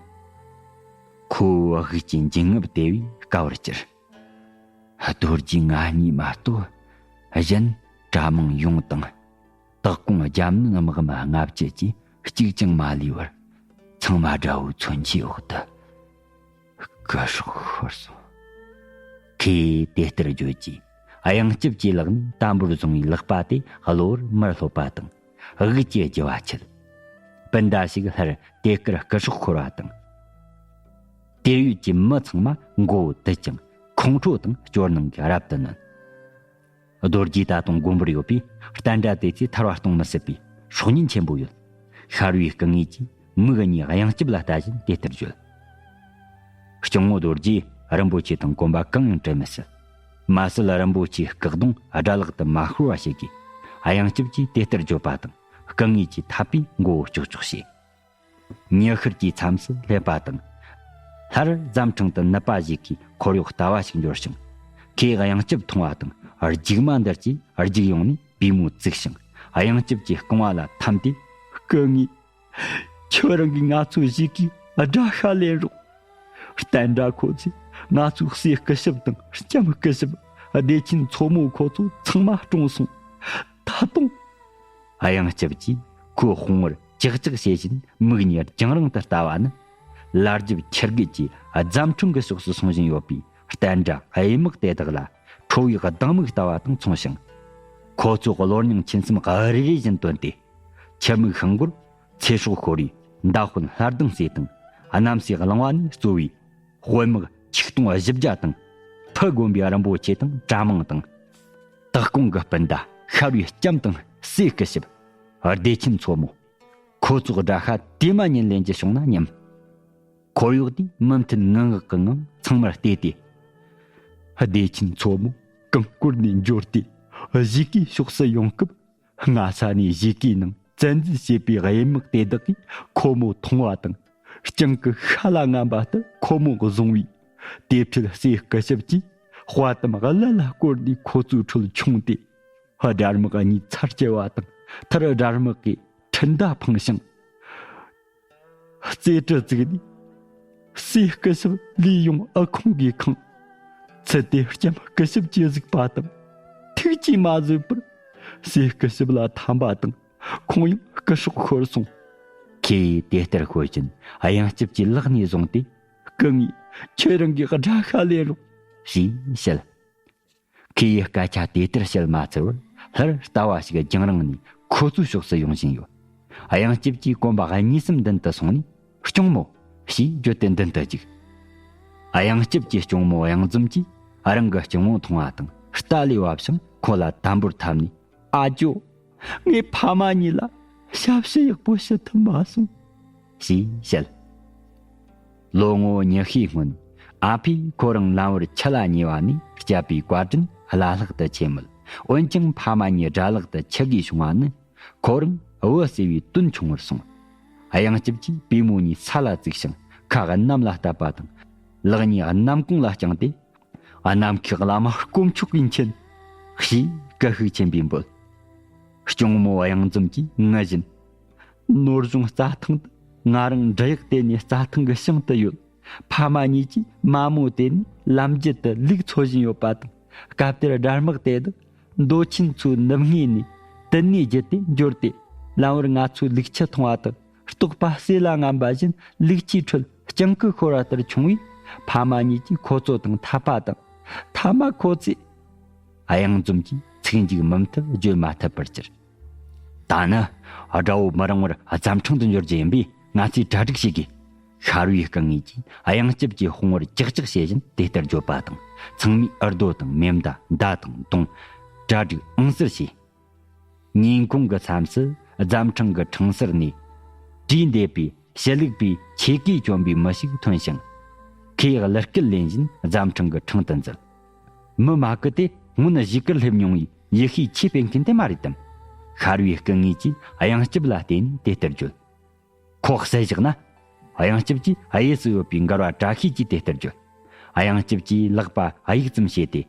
ཁོའི་དབུགས་ཀྱི་འབྱིན་རྔུབ་དེ་བས་དཀའ་བར་གྱུར། རྡོ་རྗེ་ང་གཉིས་མ་གཏོགས་གཞན་གྲྭ་མང་ཡོངས་དང་། དྭགས་ཀོང་རྒྱབ་ནི་དམག་མི་ལྔ་བཅུ་བཅས་གཅིག་ཀྱང་མ་ལུས་པར། ཚང་མ་དགྲ་བོའི་མཚོན་ཆའི་འོག་ཏུ་སྐུ་སྲོག་ཤོར་སོང་། ཁོས་དེ་ལྟར་བརྗོད་རྗེས། གཡང་སྐྱབས་ཀྱི་ལག་ནས་དམ་པོར་བཟུང་བའི་ལག་པ་དེ་གློ་བུར་མར་ལྷོད་པ་དང་། དབུགས་ཀྱི་རྒྱུ་བ་ཆད། སྤུན་ཟླ་ཞིག་སླར་དེ་ཀར་སྐུ་སྲོག་ཤོར་བ་དང་། དེར་ཡོད་ཀྱི་མི་ཚང་མ་མགོ་བོ་དུད་ཅིང་ཁོང་ཁྲོ་དང་སྐྱོ་སྣང་གིས་རབ་ཏུ་ནོན། རྡོ་རྗེ་ད་དུང་དགོན་པར་ཡོད་པས་བསྟན་དགྲ་དེ་ཚོས་ཐར་བ་གཏོང་མི་སྲིད་པའི་སྲོག་ཉེན་ཆེན་པོ་ཡོད། ཤར་བའི་སྐུ་ངོས་ཀྱིས་མིག་གཉིས་གཡང་སྐྱབས་ལ་ལྟ་བཞིན་དེ་ལྟར་བརྗོད། སྐྱིད་མོ་རྡོ་རྗེས་རིན་པོ་ཆེ་དང་གོམ་པ་གང་ཡང་སྤྲད་མི་སྲིད། མ་གསལ་རིན་པོ་ཆེའི་སྐུ་གདུང་དགྲ་ལག་ཏུ་མ་ཤོར་བ་ཞིག་གིས་གཡང་སྐྱབས་ཀྱིས་དེ་ལྟར་བརྗོད་པ་དང་སྐུ་ངོས་ཀྱིས་འཐད་པའི་མགོ་བོ་ལྕོག་ལྕོག་བྱས། ཉི་ཤར་གྱི་མཚམས་སུ་སླེབས་པ་དང་། སླར་རྫམ་ཕྲེང་དུ་ནུབ་པ་ཞིག་གིས་འཁོར་གཡོག་ལྟ་བ་ཞིག་འབྱོར་ཞིང་། ཁོས་གཡང་སྐྱབས་མཐོང་བ་དང་རྒྱུག་མ་འདར་གྱིས་རྒྱུག་ཡོང་ནས་པུས་མོ་བཙུགས་ཤིང་གཡང་སྐྱབས་ཀྱི་རྐང་བ་ལ་འཐམས་ཏེ། སྐུ་ངོས། ཁྱོད་རང་གིས་ང་ཚོ་བཞི་གའི་དགྲ་ཤ་ལེན་རོགས། བསྟན་དགྲ་ཁོ་ཚོས་ང་ཚོའི་སྲས་སྐུ་ཞབས་དང་ལྕམ་སྐུ་ཞབས། བདེ་ཆེན་མཚོ་མོ་ཁོ་ཚོ་ཚང་མ་གྲོངས་སོང་། ད་དུང་། གཡང་སྐྱབས་ཀྱིས་ཁོའི་དཔུང་བར་ལྕག་ལྕག་བྱེད་བཞིན་མིག་གཉིས་རྒྱང་རིང་དུ་ལྟ་བ་ནི། ལ་རྒྱབ་ཁྱི་རྒོད་ཀྱིས་རྫམ་ཕྲེང་གི་ཕྱོགས་སུ་སོང་བཞིན་ཡོད་པའི་བསྟན་དགྲ་གཡས་དམག་དེ་དག་ལ་ཁྲོ་བོའི་སྡང་མིག་ལྟ་བ་དང་མཚུངས་ཤིང་། ཁོ་ཚོ་གློ་སྙིང་མཆིན་གསུམ་རེ་རེ་བཞིན་བཏོན་ཏེ། ཁྱི་མིག་ཤིང་མགོར་ཚེ་སྲོག་ཤོར་བའི་མདའ་དཔོན་ལྷ་ལྡང་སྲས་དང་། གནམ་སའི་གླིང་བ་ནས་གཙོ་བའི་དཔོན་དམག་ཆིག་སྟོང་བཞི་བརྒྱ་དང་། ཕུ་དགོན་པའི་རིན་པོ་ཆེ་དང་གྲྭ་མང་དང་། དྭགས་ཀོང་གི་སྤུན་ཟླ་ཤར་བའི་ལྕམ་དང་སྲས་སྐུ་ཞབས། བདེ་ཆེན་མཚོ་མོ། ཁོ་ཚོའི་དགྲ་ཤ་དེ་མ་ཉིད་ལེན་རྒྱུ་བྱུང་ན་སྙམ། འཁོར་གཡོག་དེས་མི་མཐུན་ངང་ངག་གི་ངང་ཚང་མར་བལྟས་ཏེ། བདེ་ཆེན་མཚོ་མོ་གང་བཀོལ་ནས་འབྱོར་ཏེ་གཞིས་ཀའི་ཕྱོགས་སུ་ཡོང་སྐབས། སྔ་ས་ནས་གཞིས་ཀའི་ནང་བཙན་འཛུལ་བྱས་པའི་གཡས་དམག་དེ་དག་གིས་ཁོ་མོ་མཐོང་བ་དང་། སྤྱང་ཀི་ཤ་ལ་རྔམ་པ་ལྟར་ཁོ་མོ་བཟུང་བས། དེ་འཕྲལ་སྲས་སྐུ་ཞབས་ཀྱིས་དཔའ་གཏམ་གླུ་ལ་བསྐོར་ནས་ཁོ་ཚོའི་ཁྲོད་མཆོངས་ཏེ། དགྲ་དམག་གཉིས་ཚར་བཅད་པ་དང་མཐར་དགྲ་དམག་གིས་འཕྲིན་བརྡ་འཕངས་ཤིང་། རྩེ་གྲུ་བཙུགས་ནས། སྲས་སྐུ་ཞབས་ལུས་ཡོངས་འུ་ཁུང་གིས་ཁེངས། ཚུལ་དེ་ལྕམ་སྐུ་ཞབས་ཀྱིས་གཟིགས་པ་དང་། ཐུགས་ཀྱིས་མ་བཟོད་པར། སྲས་སྐུ་ཞབས་ལ་འཐམས་པ་དང་། ཁོང་ཡང་སྐུ་སྲོག་ཤོར་སོང་། ཁོས་དེ་ལྟར་ཤོད་བཞིན་གཡང་སྐྱབས་ཀྱི་ལག་ནས་བཟུང་སྟེ། སྐུ་ངོས། ཁྱོད་རང་གིས་དགྲ་ཤ་ལེན་རོགས། ཞེས་བཤད། ཁོས་སྐད་ཆ་དེ་ལྟར་བཤད་མ་ཚར་བར་སླར་ལྟ་བ་ཞིག་རྒྱང་རིང་ནས་ཁོ་ཚོའི་ཕྱོགས་སུ་ཡོང་བཞིན་ཡོད། གཡང་སྐྱབས་ཀྱིས་གོམ་པ་གཉིས་གསུམ་མདུན་དུ་སོང་ནས། སྐྱོང་མོ། ཞེས་བརྗོད་དེ་མདུན་དུ་བཅུག། གཡང་སྐྱབས་ཀྱི་སྐྱོང་མོ་གཡང་འཛོམས་ཀྱིས་རང་གི་སྐྱོང་མོ་མཐོང་བ་དང་། རྟ་ལས་བབས་ཤིང་ཁོ་ལ་དམ་པོར་འཐམས་ནས། ཨ་ཅོ། ངས་ཕ་མ་གཉིས་ལ་ཞབས་ཕྱི་ཡག་པོ་ཞུ་ཐུབ་མ་སོང་། ཞེས་བཤད། ལོ་ངོ་ཉི་ཤུའི་སྔོན། ཨ་ཕས་ཁོ་རང་ལམ་བར་ཁྲིད་ལ་ཉེ་བ་ནས་བསྐྱབས་པའི་བཀའ་དྲིན་བླ་ལྷག་ཏུ་ཆེ་མོད། འོན་ཀྱང་ཕ་མ་གཉིས་དགྲ་ལག་ཏུ་འཆི་དགོས་བྱུང་བ་ནི། ཁོ་རང་བུ་བསད་པའི་དོན་ཆུང་བར་སོང་། གཡང་སྐྱབས་ཀྱིས་པུས་མོ་གཉིས་ས་ལ་བཙུགས་ཤིང་ཁ་གནམ་ལ་བཏབ་པ་དང་། ལག་གཉིས་གནམ་གུང་ལ་བརྐྱངས་ཏེ། གནམ་མཁའི་བླ་མ་དཀོན་མཆོག་གིས་མཁྱེན། ཞེས་སྐད་ཤུགས་ཆེན་པོས་འབོད། སྐྱོང་མོ་གཡང་འཛོམས་ཀྱིས་ངུ་བཞིན། ནོར་གཞུང་རྩྭ་ཐང་དུ་ང་རང་འབྲི་གཡག་དེད་ནས་རྩྭ་ཐང་གི་བྱང་དུ་ཡོད། ཕ་མ་གཉིས་ཀྱིས་མ་མོ་དེད་ནས་ལམ་རྒྱུད་དུ་ལུག་འཚོ་བཞིན་ཡོད་པ་དང་། སྐབས་དེར་དགྲ་དམག་དེ་དག་མདོ་ཆེན་མཚོའི་ནུབ་ངོས་ནས་དུ་ནས་བརྒྱུད་དེ་འབྱོར་ཏེ། ལམ་བར་ང་ཚོའི་ལུག་ཁྱུ་མཐོང་བ་དང་། རྟོག་པ་ཟས་ལ་རྔམ་པ་བཞིན་ལུག་ཁྱུའི་ཁྲོད་སྤྱང་ཀི་ཤོར་བ་ལྟར་བྱུང་བས། ཕ་མ་གཉིས་ཀྱིས་ཁོ་ཚོ་དང་འཐབ་པ་དང་། མཐའ་མ་ཁོ་ཚོས། གཡང་འཛོམས་ཀྱིས་ཚིག་མཇུག་མུ་མཐུད་བརྗོད་མ་ཐུབ་པར་གྱུར། ད་ནི་དགྲ་བོ་མི་རིང་བར་རྫམ་འཕྲང་དུ་འབྱོར་རྒྱུ་ཡིན་པས། ང་ཚོས་གྲ་སྒྲིག་བྱེད་དགོས། ཤ་རུས་དཀའ་ངལ་གྱིས་གཡང་སྐྱབས་ཀྱི་དཔུང་བར་ལྕག་ལྕག་བྱེད་བཞིན་དེ་ལྟར་བརྗོད་པ་དང་། ཚང་མས་འུར་རྡོ་དང་མེ་མདའ། མདའ་དང་མདུང་། གྲ་སྒྲིག་ཨང་གསར་བྱས། ཉིན་གུང་གི་མཚམས་སུ་རྫམ་འཕྲང་གི་འཕྲང་ཟུར་ནས་བྲིས་འདེབས་པའི་ཞུ་ལུགས་པའི་ཆས་གོས་གྱོན་པའི་མི་ཞིག་ཐོན་ཞིང་། ཁོས་གླུ་སྐད་ལེན་བཞིན་རྫམ་འཕྲང་གི་འཕྲང་དུ་འཛུལ། མི་མ་གི་དེ་སྔོན་གཞིས་ཀར་སླེབས་མྱོང་བའི་ཡེ་ཤུའི་ཆོས་སྤེལ་མཁན་དེ་མ་རེད་དམ། ཤ་རུས་དཀའ་ངལ་གྱིས་གཡང་སྐྱབས་ལ་བལྟས་ནས་དེ་ལྟར་བརྗོད། ཁོ་བསད་བཞག་ན། གཡང་སྐྱབས་ཀྱིས་གཡས་སུ་ཡོད་པའི་མགར་བ་བཀྲ་ཤིས་ཀྱིས་དེ་ལྟར་བརྗོད། གཡང་སྐྱབས་ཀྱིས་ལག་པ་གཡུག་ཙམ་བྱས་ཏེ།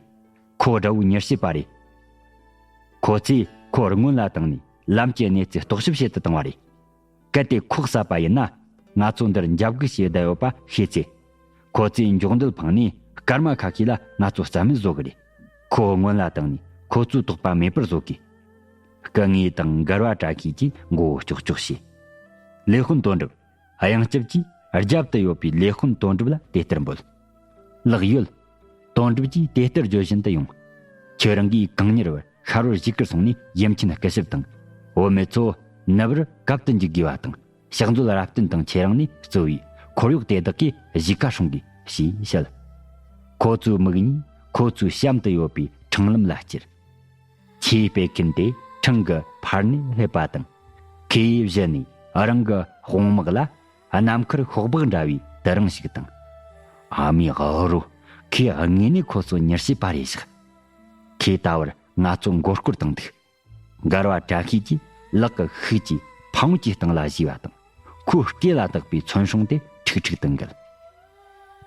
ཁོ་དགྲ་བོའི་མྱུལ་ཞིབ་པ་རེད། ཁོ་ཚོས་ཁོ་སྔོན་ལ་བཏང་ནས་ལམ་གྱི་གནས་ཚུལ་རྟོག་ཞིབ་བྱེད་དུ་བཏང་བ་རེད། གལ་ཏེ་ཁོ་བསད་པ་ཡིན་ན། ང་ཚོ་འདིར་འཇབ་རྒོལ་བྱས་བསྡད་ཡོད་པ་ཤེས་ཚེ། ཁོ་ཚོས་མགྱོགས་འདུལ་འཕངས་ནས་སྐར་མ་ཁ་ཤས་ལ་ང་ཚོ་རྩ་མེད་བཟོ་གི་རེད། ཁོ་སྔོན་ལ་བཏང་ནས་ཁོ་ཚོའི་དོགས་པ་མེད་པར་བཟོ་དགོས། སྐུ་ངོ་དང་མགར་བ་བཀྲ་ཤིས་ཀྱིས་མགོ་བོ་ཀྱོག་ཀྱོག་བྱས། ལས་དཔོན་དོན་གྲུབ། གཡང་སྐྱབས་ཀྱིས་རྒྱབ་ཏུ་ཡོད་པའི་ལས་དཔོན་དོན་གྲུབ་ལ་དེ་ལྟར་འབོད། ལགས་ཡོད། དོན་གྲུབ་ཀྱིས་དེ་ལྟར་བརྗོད་བཞིན་དུ་ཡོང་། ཁྱེད་རང་གིས་གང་མྱུར་བར་ཤར་བར་གཞིས་ཀར་སོང་ནས་ཡུམ་ཆེན་སྐུ་ཞབས་དང་། བུད་མེད་ཚོ་ནུབ་བར་གབ་ཏུ་འཇུག་དགོས་པ་དང་། ཕྱག་མཛོད་རབ་བརྟན་དང་ཁྱེད་རང་ནས་གཙོས་པའི་འཁོར་གཡོག་དེ་དག་གིས་གཞིས་ཀ་སྲུང་དགོས་ཞེས་བཤད། ཁོ་ཚོའི་མིག་གཉིས་ཁོ་ཚོའི་གཤམ་དུ་ཡོད་པའི་འཕྲང་ལམ་ལ་བསྐྱུར། ཆོས་སྤེལ་མཁན་དེ་འཕྲང་གི་ཕར་ནས་སླེབས་པ་དང་། ཁོའི་གཞི་ནས་རང་གི་དཔུང་དམག་ལ་ནམ་མཁར་ཤོག་སྦག་འདྲ་བའི་དུ་རིང་ཞིག་དང་། ཨ་མའི་ཨོ་རོ། ཁོས་དངོས་གནས་ཁོ་ཚོ་མྱུལ་ཞིབ་པ་རེད་བཞག་ཁོས་ད་བར་ང་ཚོ་མགོ་སྐོར་བཏང་འདུག་མགར་བ་བཀྲ་ཤིས་ཀྱིས་ལག་གི་ཤུགས་ཀྱིས་འཕང་བོད་ཀྱི་སྟེང་ལ་གཞུས་པ་དང་། ཁོའི་སྐེ་ལ་བཏགས་པའི་མཚོན་སྲུང་དེ་ཁྲིག་ཁྲིག་ཏུ་འགུལ།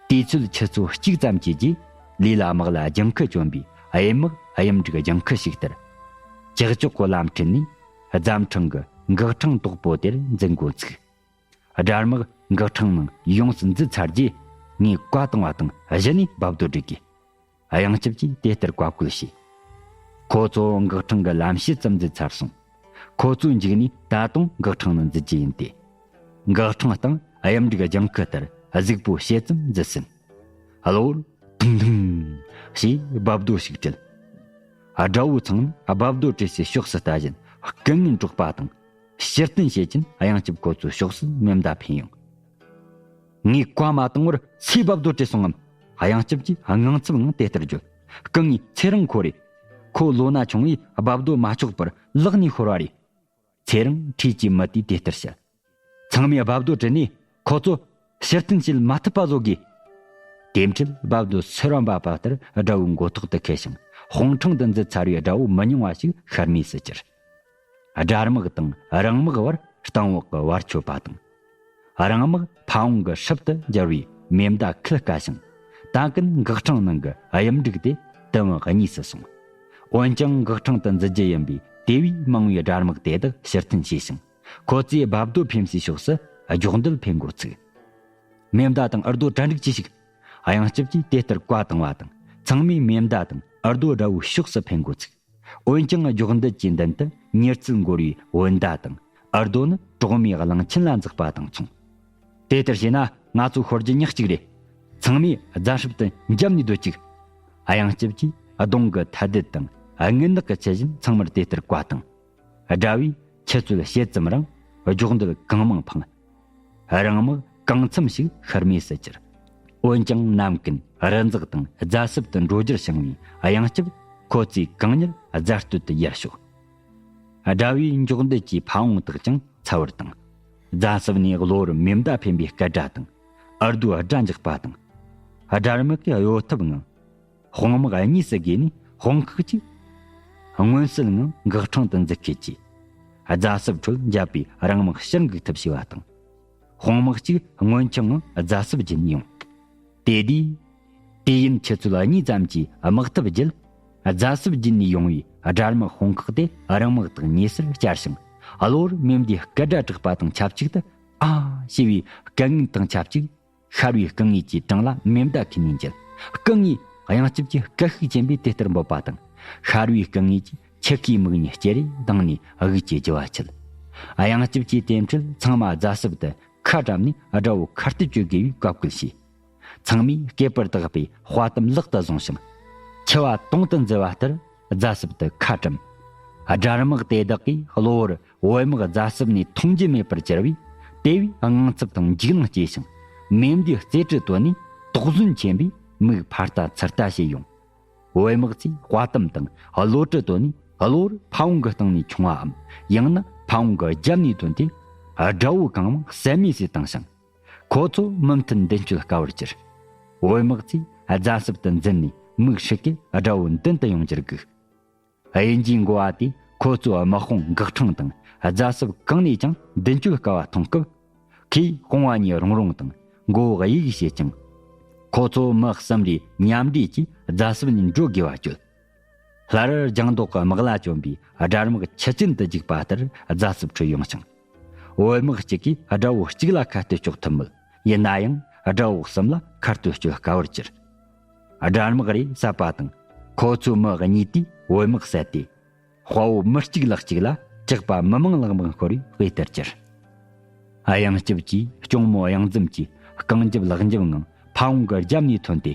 དུས་ཚོད་ཆུ་ཚོད་གཅིག་ཙམ་གྱི་རྗེས། ལུས་ལ་དམག་ལ་ལྗང་ཁུ་གྱོན་པའི་གཡུ་དམག་གཡུ་འབྲུག་ལྗང་ཁུ་ཞིག་སྟེར། ཀྱག་ཀྱོག་གི་ལམ་ཁྲིད་ནས་རྫམ་འཕྲང་གི་འགག་འཕྲང་དོག་པོ་དེར་འཛུལ་འགོ་ཚུགས། དགྲ་དམག་འགག་འཕྲང་ནང་ཡོངས་སུ་འཛུལ་ཚར་རྗེས། ངས་བཀའ་བཏང་བ་དང་གཞི་ནས་རྦབ་རྡོ་སྒྲིལ་དགོས། གཡང་སྐྱབས་ཀྱིས་དེ་ལྟར་བཀའ་བཀོད་བྱས། ཁོ་ཚོ་འགག་འཕྲང་གི་ལམ་ཕྱེད་ཙམ་འཛུལ་ཚར་སོང་། ཁོ་ཚོའི་མཇུག་ནས་ད་དུང་འགག་འཕྲང་ནང་འཛུལ་རྒྱུ་ཡིན་ཏེ། འགག་འཕྲང་སྟེང་གཡུ་འབྲུག་ལྗང་ཁུ་ལྟར་གཟུགས་པོ་ཕྱེད་ཙམ་འཛུལ་ཟིན། གློ་བུར་ཐུང་ཐུང་ཞེས་རྦབ་རྡོ་ཞིག་བྲལ། དགྲ་བོ་ཚང་མས་རྦབ་རྡོ་བྲལ་སའི་ཕྱོགས་སུ་ལྟ་བཞིན་སྐུ་ངལ་འཕྲོག་པ་དང་། ཕྱིར་བསྟན་བྱེད་ཀྱིན་གཡང་སྐྱབས་ཁོ་ཚོའི་ཕྱོགས་སུ་མེ་མདའ་འཕེན་ཡོང་། ངས་བཀའ་མ་བཏང་བར་སུས་རྦབ་རྡོ་བྲལ་སོང་ངམ། གཡང་སྐྱབས་ཀྱིས་དངངས་འཚབ་ངང་དེ་ལྟར་བརྗོད། སྐུ་ངོ་ཚེ་རིང་ཁོ་རེད། ཁོ་ལོ་ན་ཆུང་བས་རྦབ་རྡོ་མ་ལྕོགས་པར་ལག་ནས་ཤོར་བ་རེད། ཚེ་རིང་འཁྲིས་ཀྱི་མི་དེས་དེ་ལྟར་བཤད། ཚང་མས་རྦབ་རྡོ་བྲལ་ནས་ཁོ་ཚོ་ཕྱིར་བསྟན་བྱེད་མ་ཐུབ་པ་བཟོ་དགོས། དེ་འཕྲལ་རྦབ་རྡོ་སེར་བ་འབབ་པ་ལྟར་དགྲ་བོའི་མགོ་ཐོག་ཏུ་འཁེལ་ཞིང་། དཔུང་འཕྲང་དུ་འཛུལ་ཚར་བའི་དགྲ་བོ་མི་ཉུང་བ་ཞིག་ཤར་མུས་སུ་གྱུར། དགྲ་དམག་དང་རང་དམག་བར་སྟེང་འོག་གི་བར་ཆོད་པ་དང་། རང་དམག་ཕ་བོང་གི་སྲིབ་ཏུ་འགྱུར་བའི་མེ་མདའ་ཁུལ་དཀའ་ཞིང་། ད་ཀུན་འགག་འཕྲང་ནང་གི་གཡུ་འབྲུག་དེ་དུམ་བུ་གཉིས་སུ་སོང་། འོན་ཀྱང་འགག་འཕྲང་དུ་འཛུལ་རྒྱུ་ཡིན་པས། དེ་བས་མང་བའི་དགྲ་དམག་དེ་དག་ཕྱིར་འཐེན་བྱས་ཤིང་། ཁོ་ཚོས་རྦབ་རྡོ་འཕེན་སའི་ཕྱོགས་སུ་སྒྱོགས་མདེལ་འཕེན་འགོ་ཚུགས། མེ་མདའ་དང་འུར་རྡོ་གྲ་སྒྲིག་གྱིས་ཤིག་གཡང་སྐྱབས་ཀྱིས་དེ་ལྟར་བཀའ་བཏང་བ་དང་། ཚང་མས་མེ་མདའ་དང་འུར་རྡོ་དགྲ་བོའི་ཕྱོགས་སུ་འཕེན་འགོ་ཚུགས། འོན་ཀྱང་སྒྱོགས་མདེལ་གྱི་མདུན་དུ་མྱུར་ཚད་འགོར་བའི་བུན་བརྡ་དང་། འུར་རྡོ་ནི་གྲོག་མའི་གླང་ཆེན་ལ་འཛེགས་པ་དང་མཚུངས། དེ་ལྟར་བྱས་ན་ང་ཚོ་ཤོར་རྒྱུ་ཉག་གཅིག་རེད། ཚང་མས་རྫ་སྲིབ་ཏུ་འཇབ་ནས་སྡོད་ཅིག་གཡང་སྐྱབས་ཀྱིས་གདོང་གི་ཐལ་རྡུལ་དང་རྔུལ་ནག་གི་ཚད་བཞིན་ཚང་མར་དེ་ལྟར་བཀའ་བཏང་། དགྲ་བོས་ཆུ་ཚོད་ཕྱེད་ཙམ་རིང་སྒྱོགས་མདེལ་གང་མང་འཕངས། རང་དམག་ གང་འཚམ་ཞིག་ཤར་མོས་སུ་གྱུར། འོན་ཀྱང་ནམ་ཀུན་རི་འཛེག་དང་རྫ་སྲུབས་དུ་འགྲོ་རྒྱུར་བྱང་བའི་གཡང་སྐྱབས་ཁོ་ཚོས་གང་མྱུར་རྫ་སྟོད་དུ་ཡར་ཤོག་དགྲ་བོའི་འཇོག་འདོད་ཀྱི་ཕ་བོང་དག་ཀྱང་ཚ་བར་དང་། རྫ་སྲུབས་ནས་གློ་བུར་མེ་མདའ་འཕེན་པའི་སྐད་སྒྲ་དང་། འུར་རྡོའི་སྒྲ་འཇགས་པ་དང་། སྦྲ་མིག་གི་གཡོ་ཐབས་ངང་། དཔུང་དམག་གཉིས་སུ་བགོས་ནས་དཔུང་ཁག་ཅིག་མངོན་གསལ་ངང་འགག་འཕྲང་དུ་འཛུལ་ཁུལ་གྱིས། རྫ་སྲུབས་ཁྲོད་འཇབ་པའི་རང་དམག་ཕྱིར་འགུག་ཐབས་བྱས་པ་དང་། དཔུང་དམག་ཅིག་སྔོན་ཆད་ངང་རྫ་སྲུབས་བརྒྱུད་ནས་ཡོང་། དེ་དུས། དུས་ཡུན་ཆུ་ཚོད་གཉིས་ཙམ་གྱི་དམག་འཐབ་བརྒྱུད། རྫ་སྲུབས་བརྒྱུད་ནས་ཡོང་བའི་སྦྲ་དམག་དཔུང་ཁག་དེ་རང་དམག་དང་ཉེ་སར་བཅར་ཞིང་། གློ་བུར་མེ་མདའི་སྐད་སྒྲ་གྲགས་པ་དང་ཆབས་ཅིག་ཏུ། ཨ། ཞེས་པའི་སྐད་ངན་དང་ཆབས་ཅིག་ཤར་བའི་སྐུ་ངོས་ཀྱི་བྲང་ལ་མེ་མདའ་ཁུར་ནས་འགྱེལ། སྐུ་ངོས་གཡང་སྐྱབས་ཀྱི་སྐད་ཤུགས་ཆེན་པོས་དེ་ལྟར་འབོད་པ་དང་། ཤར་བའི་སྐུ་ངོས་ཀྱི་ཆུ་ཁའི་མིག་གཉིས་ཅེ་རེ་ལྡང་ནས་དབུགས་ཀྱི་རྒྱུ་བ་ཆད། གཡང་སྐྱབས་ཀྱིས་དེ་འཕྲལ་ཚང་མ་རྫ་སྲུབས་དུ་ཁ་བཀྲམ་ནས་དགྲ་བོ་ཁ་གཏད་གཅོད་དགོས་པའི་བཀའ་བཀོད་བྱས། ཚང་མས་སྐེད་པར་བཏགས་པའི་དཔའ་གཏམ་ལག་ཏུ་བཟུང་ཞིང་། འཆི་བ་དོང་དུ་འཛུལ་བ་ལྟར་རྫ་སྲུབས་དུ་ཁ་བཀྲམ། སྦྲ་དམག་དེ་དག་གིས་གློ་བུར་བོད་དམག་རྫ་སྲུབས་ནས་མཐོང་རྒྱུ་མེད་པར་གྱུར་བས། དེ་བས་དངངས་འཚབ་དང་འཇིགས་སྣང་སྐྱེས་ཤིང་། མེ་མདའི་རྩེ་གྲུ་བཏོན་ནས་དོགས་ཟོན་ཆེན་པོས་མིག་ཕར་ལྟ་ཚུར་ལྟ་བྱས་ཡོང་། བོད་དམག་ཚོས་དཔའ་གཏམ་དང་གློ་གྲུ་བཏོན་ནས་གློ་བུར་ཕ་བོང་གི་སྟེང་ནས་མཆོང་བའམ། ཡང་ན་ཕ་བོང་གི་རྒྱབ་ནས་ཐོན་ཏེ། དགྲ་བོ་གང་མང་ཟད་མེད་བྱས་བཏང་ཞིང་། ཁོ་ཚོ་མུ་མཐུད་མདུན་སྐྱོད་དཀའ་བར་གྱུར། བོད་དམག་ཚོས་རྫ་སྲུབས་དུ་འཛུལ་ནས་མིག་ཧྲུག་གེ་དགྲ་བོ་མདུན་དུ་ཡོང་རྒྱུར་སྒུག། དབྱིན་ཇིའི་འགོ་བ་དེས་ཁོ་ཚོའི་དམག་དཔུང་འགག་འཕྲང་དང་རྫ་སྲུབས་གང་ནས་ཀྱང་མདུན་སྐྱོད་དཀའ་བ་མཐོང་སྐབས། ཁོས་དཔུང་བ་གཉིས་རུང་རུང་དང་མགོ་བོ་གཡུག་བྱས་ཀྱང་། ཁོ་ཚོ་མི་གསུམ་རེས་མཉམ་འབྲེལ་གྱིས་རྫ་སྲུབས་ནས་འགྲོ་དགོས་པ་བརྗོད། སླར་ལྗང་མདོག་གི་དམག་ལྭ་གྱོན་པའི་སྦྲ་དམག་ཆུ་རྐྱལ་དུ་རྒྱུག་པ་ལྟར་རྫ་སྲུབས་ཁྲོད་ཡོང་ཞིང་། བོད་དམག་གཅིག་གིས་དགྲ་བོ་གཅིག་ལ་ཁ་གཏད་གཅོད་ཐུབ་མོད། ཡིན་ན་ཡང་དགྲ་བོ་གསུམ་ལ་ཁ་གཏད་གཅོད་དཀའ་བར་གྱུར། སྦྲ་དམག་རེས་བསད་པ་དང་། ཁོ་ཚོའི་མི་གཉིས་དེས་བོད་དམག་བསད་དེ། དཔའ་བོ་མི་གཅིག་ལག་གཅིག་ལ། ཇག་པ་མི་མང་ལག་འབང་ཤོར་བའི་དཔེ་ལྟར་གྱུར། གཡང་སྐྱབས་ཀྱིས་སྐྱོང་མོ་གཡང་འཛོམས་ཀྱི་རྐང་རྒྱབ་ལག་འཇབ་ངང་ཕ་བོང་གི་རྒྱབ་ནས་ཐོན་ཏེ།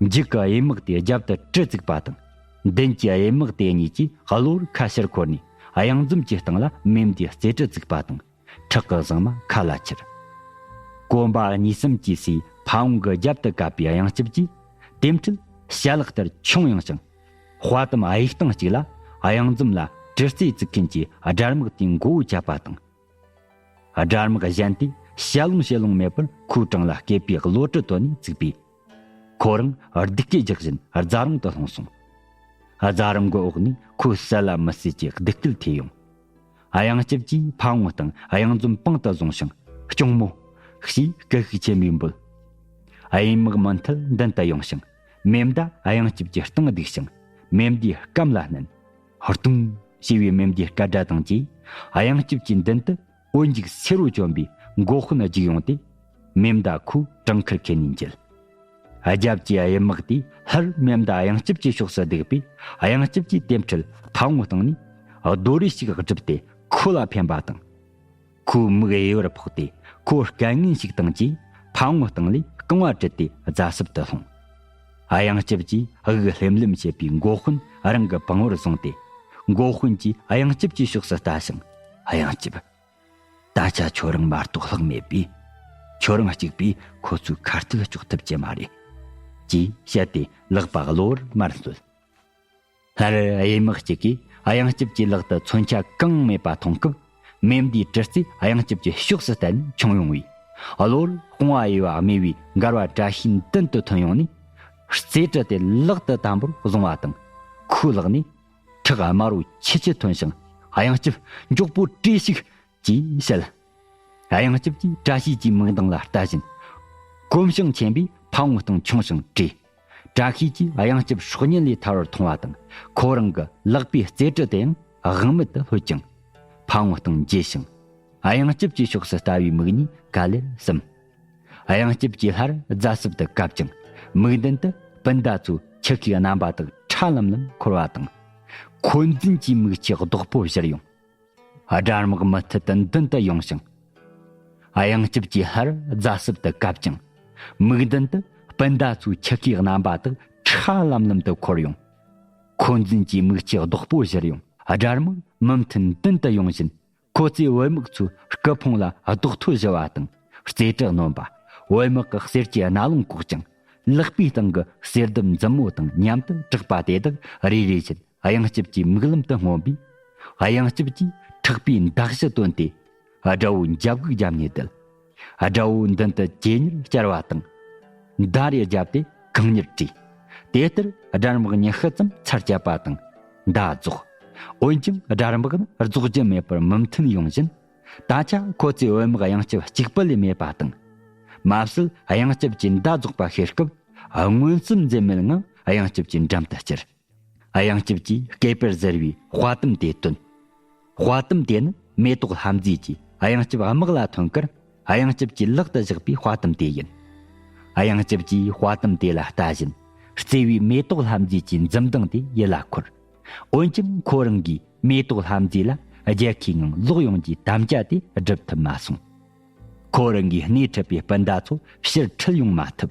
མཇུག་གི་གཡས་དམག་དེའི་རྒྱབ་ཏུ་གྲི་བཙུགས་པ་དང་། མདུན་གྱི་གཡས་དམག་དེ་གཉིས་ཀྱིས་གློ་བུར་ཁ་ཕྱིར་འཁོར་ནས་གཡང་འཛོམས་ཀྱི་སྟེང་ལ་མེ་མདའི་རྩེ་གྲི་བཙུགས་པ་དང་། ཁྲག་གི་ཟེགས་མ་ཁ་ལ་འཁྱིལ། གོམ་པ་གཉིས་གསུམ་གྱིས་སའི་ཕ་བོང་གི་རྒྱབ་ཏུ་བཀབ་པའི་གཡང་སྐྱབས་ཀྱིས་དེ་འཕྲལ་བྱ་གླག་ལྟར་མཆོང་ཡངས་ཤིང་། དཔའ་གཏམ་གཡས་སྟེང་གཅིག་ལ་གཡང་འཛོམས་ལ་གྲི་རྩེ་བཙུགས་མཁན་གྱི་སྦྲ་དམག་དེའི་མགོ་བོ་བཅད་པ་དང་། སྦྲ་དམག་གཞན་དེས་བྱ་ལོང་བྱེ་ལོང་མེད་པར་ཁོའི་བྲང་ལ་སྐེད་པའི་གློ་གྲི་བཏོན་ནས་བཙུགས་པས། ཁོ་རང་སྡུག་སྐད་རྒྱག་བཞིན་རྫ་རོང་དུ་ལྷུང་སོང་། རྫ་རོང་གི་འོག་ནས་ཁོའི་བསད་ལ་མི་བསད་ཀྱི་སྡུག་སྐད་ཐོས་ཡོང་། གཡང་སྐྱབས་ཀྱིས་ཕ་བོང་དང་གཡང་འཛོམས་པང་དུ་བཟུང་ཞིང་། སྐྱོང་མོ། ཞེས་སྐད་ཤུགས་ཆེན་པོས་འབོད། གཡས་དམག་མུ་མཐུད་མདུན་དུ་ཡོང་ཞིང་། མེ་མདའ་གཡང་སྐྱབས་ཀྱི་སྟེང་བརྡིགས་ཤིང་། མེ་མདའི་སྐམ་ལ་མནན། ཧུར་ཐུང་ཞེས་པའི་མེ་མདའི་སྐད་སྒྲ་དང་བཅས། གཡང་སྐྱབས་ཀྱི་མདུན་དུ་འོ་འཇིགས་སེར་བོ་གྱོན་པའི་མགོ་དཔོན་རྒྱུགས་ཡོང་སྟེ། མེ་མདའ་ཁོའི་བྲང་ཁར་ཁྱེར་ནས་འགྱེལ། རྒྱབ་ཀྱི་གཡས་དམག་དེས་སླར་མེ་མདའ་གཡང་སྐྱབས་ཀྱི་ཕྱོགས་སུ་བརྡིགས་པས། གཡང་སྐྱབས་ཀྱིས་དེ་འཕྲལ་ཕ་བོང་སྟེང་ནས་རྡོ་རེ་ཞིག་བསྒྲུབས་ཏེ་ཁོ་ལ་འཕེན་པ་དང་། ཁོའི་མིག་གཡས་པར་ཕོག་སྟེ་ཁོ་སྐད་ངན་ཞིག་བཏང་རྗེས་ཕ་བོང་སྟེང་ལས་རྐང་བ་བྲལ་ཏེ་རྫ་སྲུབས་དུ་ལྷུང་། གཡང་སྐྱབས་ཀྱིས་དབུགས་ལྷེམ་ལྷེམ་བྱེད་པའི་མགོ་དཔོན་རང་གི་པང་བར་བཟུང་སྟེ། མགོ་དཔོན་གྱིས་གཡང་སྐྱབས་ཀྱི་ཕྱོགས་སུ་ལྟ་ཞིང་། གཡང་སྐྱབས། ད་ཆ་ཁྱོད་རང་མ་གཏོགས་ལྷག་མེད་པས། ཁྱོད་རང་གཅིག་པས་ཁོ་ཚོའི་ཁ་གཏད་གཅོག་ཐུབ་ཀྱི་མ་རེད། ཅེས་བཤད་དེ་ལག་པ་གློ་བུར་མར་བསྣོལ། སླར་གཡས་དམག་གཅིག་གིས་གཡང་སྐྱབས་ཀྱི་ལག་ཏུ་མཚོན་ཆ་གང་མེད་པ་མཐོང་སྐབས། མེ་མདའི་གྲི་རྩེ་གཡང་སྐྱབས་ཀྱི་ཕྱོགས་སུ་གཏད་ནས་མཆོང་ཡོང་བས། གློ་བུར་དཔུང་བ་གཡས་པ་རྨས་པའི་མགར་བ་བཀྲ་ཤིས་མདུན་དུ་ཐོན་ཡོང་ནས། རྩེ་གྲི་དེ་ལག་ཏུ་དམ་པོར་བཟུང་བ་དང་། ཁོའི་ལག་ནས་ཁྲག་དམར་པོ་ཆུ་ཆུ་ཐོན་ཞིང་། གཡང་སྐྱབས། མགྱོགས་པོ་བྲོས་ཤིག་ཅེས་བཤད། གཡང་སྐྱབས་ཀྱིས་བཀྲ་ཤིས་ཀྱི་མིག་མདངས་ལ་ལྟ་བཞིན། གོམ་ཞེང་ཆེན་པོས་ཕ་བོང་སྟེང་མཆོངས་ཤིང་བྲོས། བཀྲ་ཤིས་ཀྱིས་གཡང་སྐྱབས་སྲོག་ཉེན་ལས་ཐར་བར་མཐོང་བ་དང་། ཁོ་རང་གི་ལག་པའི་རྩེ་གྲི་དེའང་དབང་མེད་དུ་ལྷོད་ཅིང་། ཕ་བོང་སྟེང་འགྱེལ་ཞིང་། གཡང་སྐྱབས་ཀྱི་ཕྱོགས་སུ་ལྟ་བའི་མིག་གཉིས་ག་ལེར་ཟུམ། གཡང་སྐྱབས་ཀྱིས་སླར་རྫ་སྲུབས་དུ་བཀབ་ཅིང་། མིག་མདུན་དུ་སྤུན་ཟླ་ཚོའི་ཆུ་ཁའི་རྣམ་པ་དག་ཁྲ་ལམ་ལམ་འཁོར་བ་དང་། འཁོན་འཛིན་གྱི་མིག་ཆུའི་རྡོག་པོ་བཞུར་ཡོང་། སྦྲ་དམག་མུ་མཐུད་དུ་མདུན་དུ་ཡོང་ཞིང་། གཡང་སྐྱབས་ཀྱིས་སླར་རྫ་སྲུབས་དུ་བཀབ་ཅིང་། མིག་མདུན་དུ་སྤུན་ཟླ་ཚོའི་ཆུ་ཁའི་རྣམ་པ་དག་ཁྲ་ལམ་ལམ་དུ་འཁོར་ཡོང་། འཁོན་འཛིན་གྱི་མིག་ཆུའི་རྡོག་པོ་བཞུར་ཡོང་། སྦྲ་དམག་མུ་མཐུད་མདུན་དུ་ཡོང་བཞིན། ཁོ་ཚོས་བོད་དམག་ཚོའི་སྐུ་ཕུང་ལ་རྡོག་ཐོ་བཞུ་བ་དང་ རྩེ་གྲི་གནོན་པ། བོད་དམག་གི་གསེར་གྱི་རྣ་ལུང་བཀོག་ཅིང་། ལག་པའི་སྟེང་གི་གསེར་ལྡུམ་མཛུབ་མོ་དང་མཉམ་དུ་བྲེགས་པ་དེ་དག་རེ་རེ་བཞིན་གཡང་སྐྱབས་ཀྱི་མིག་ལམ་དུ་མངོན་པས། གཡང་སྐྱབས་ཀྱིས་མཁྲེགས་པའི་མདའ་གཞུ་བཏོན་ཏེ། དགྲ་བོ་འཇབ་རྒོལ་བརྒྱབ་ནས་བསྡད། དགྲ་བོ་མདུན་དུ་ཇེ་ཉེར་བཅར་བ་དང་། མདའ་རེ་བརྒྱབ་སྟེ་གང་མྱུར་བྲོས། དེ་ལྟར་དགྲ་དམག་ཉི་ཤུ་ཙམ་ཚར་བཅད་པ་དང་མདའ་རྫོགས། འོན་ཀྱང་དགྲ་དམག་ནི་རྫོགས་རྒྱུ་མེད་པར་མུ་མཐུད་ཡོང་བཞིན། ད་ཆ་ཁོ་ཚོས་བོད་དམག་གཡང་སྐྱབས་གཅིག་པུ་ལས་མེད་པ་དང་། མ་ཟད་གཡང་སྐྱབས་ཀྱི་མདའ་རྫོགས་པ་ཤེས་སྐབས། མངོན་སུམ་འཛེམ་མེད་ངང་གཡང་སྐྱབས་ཀྱི་འགྲམ་དུ་བསྐྱུར། གཡང་སྐྱབས་ཀྱིས་སྐེད་པར་གཟེར་བའི་དཔའ་དམ་དེ་བཏོན། དཔའ་དམ་དེ་ནི་མེ་ཏོག་ལྷ་མཛེས་ཀྱིས་གཡང་སྐྱབས་དམག་ལ་ཐོན་ཁར། གཡང་སྐྱབས་ཀྱི་ལག་ཏུ་བཞག་པའི་དཔའ་དམ་དེ་ཡིན། གཡང་སྐྱབས་ཀྱིས་དཔའ་དམ་དེ་ལ་ལྟ་བཞིན། བརྩེ་བའི་མེ་ཏོག་ལྷ་མཛེས་ཀྱི་འཛུམ་མདངས་དེ་ཡིད་ལ་འཁོར། འོན་ཀྱང་ཁོ་རང་གིས་མེ་ཏོག་ལྷ་མཛེས་ལ་རྒྱལ་ཁའི་ངང་ལོག་ཡོང་རྒྱུའི་དམ་བཅའ་དེ་སྒྲུབ་ཐུབ་མ་སོང་། ཁོ་རང་གིས་སྣེ་ཁྲིད་པའི་སྤུན་ཟླ་ཚོ་ཕྱིར་ཁྲིད་ཡོང་མ་ཐུབ།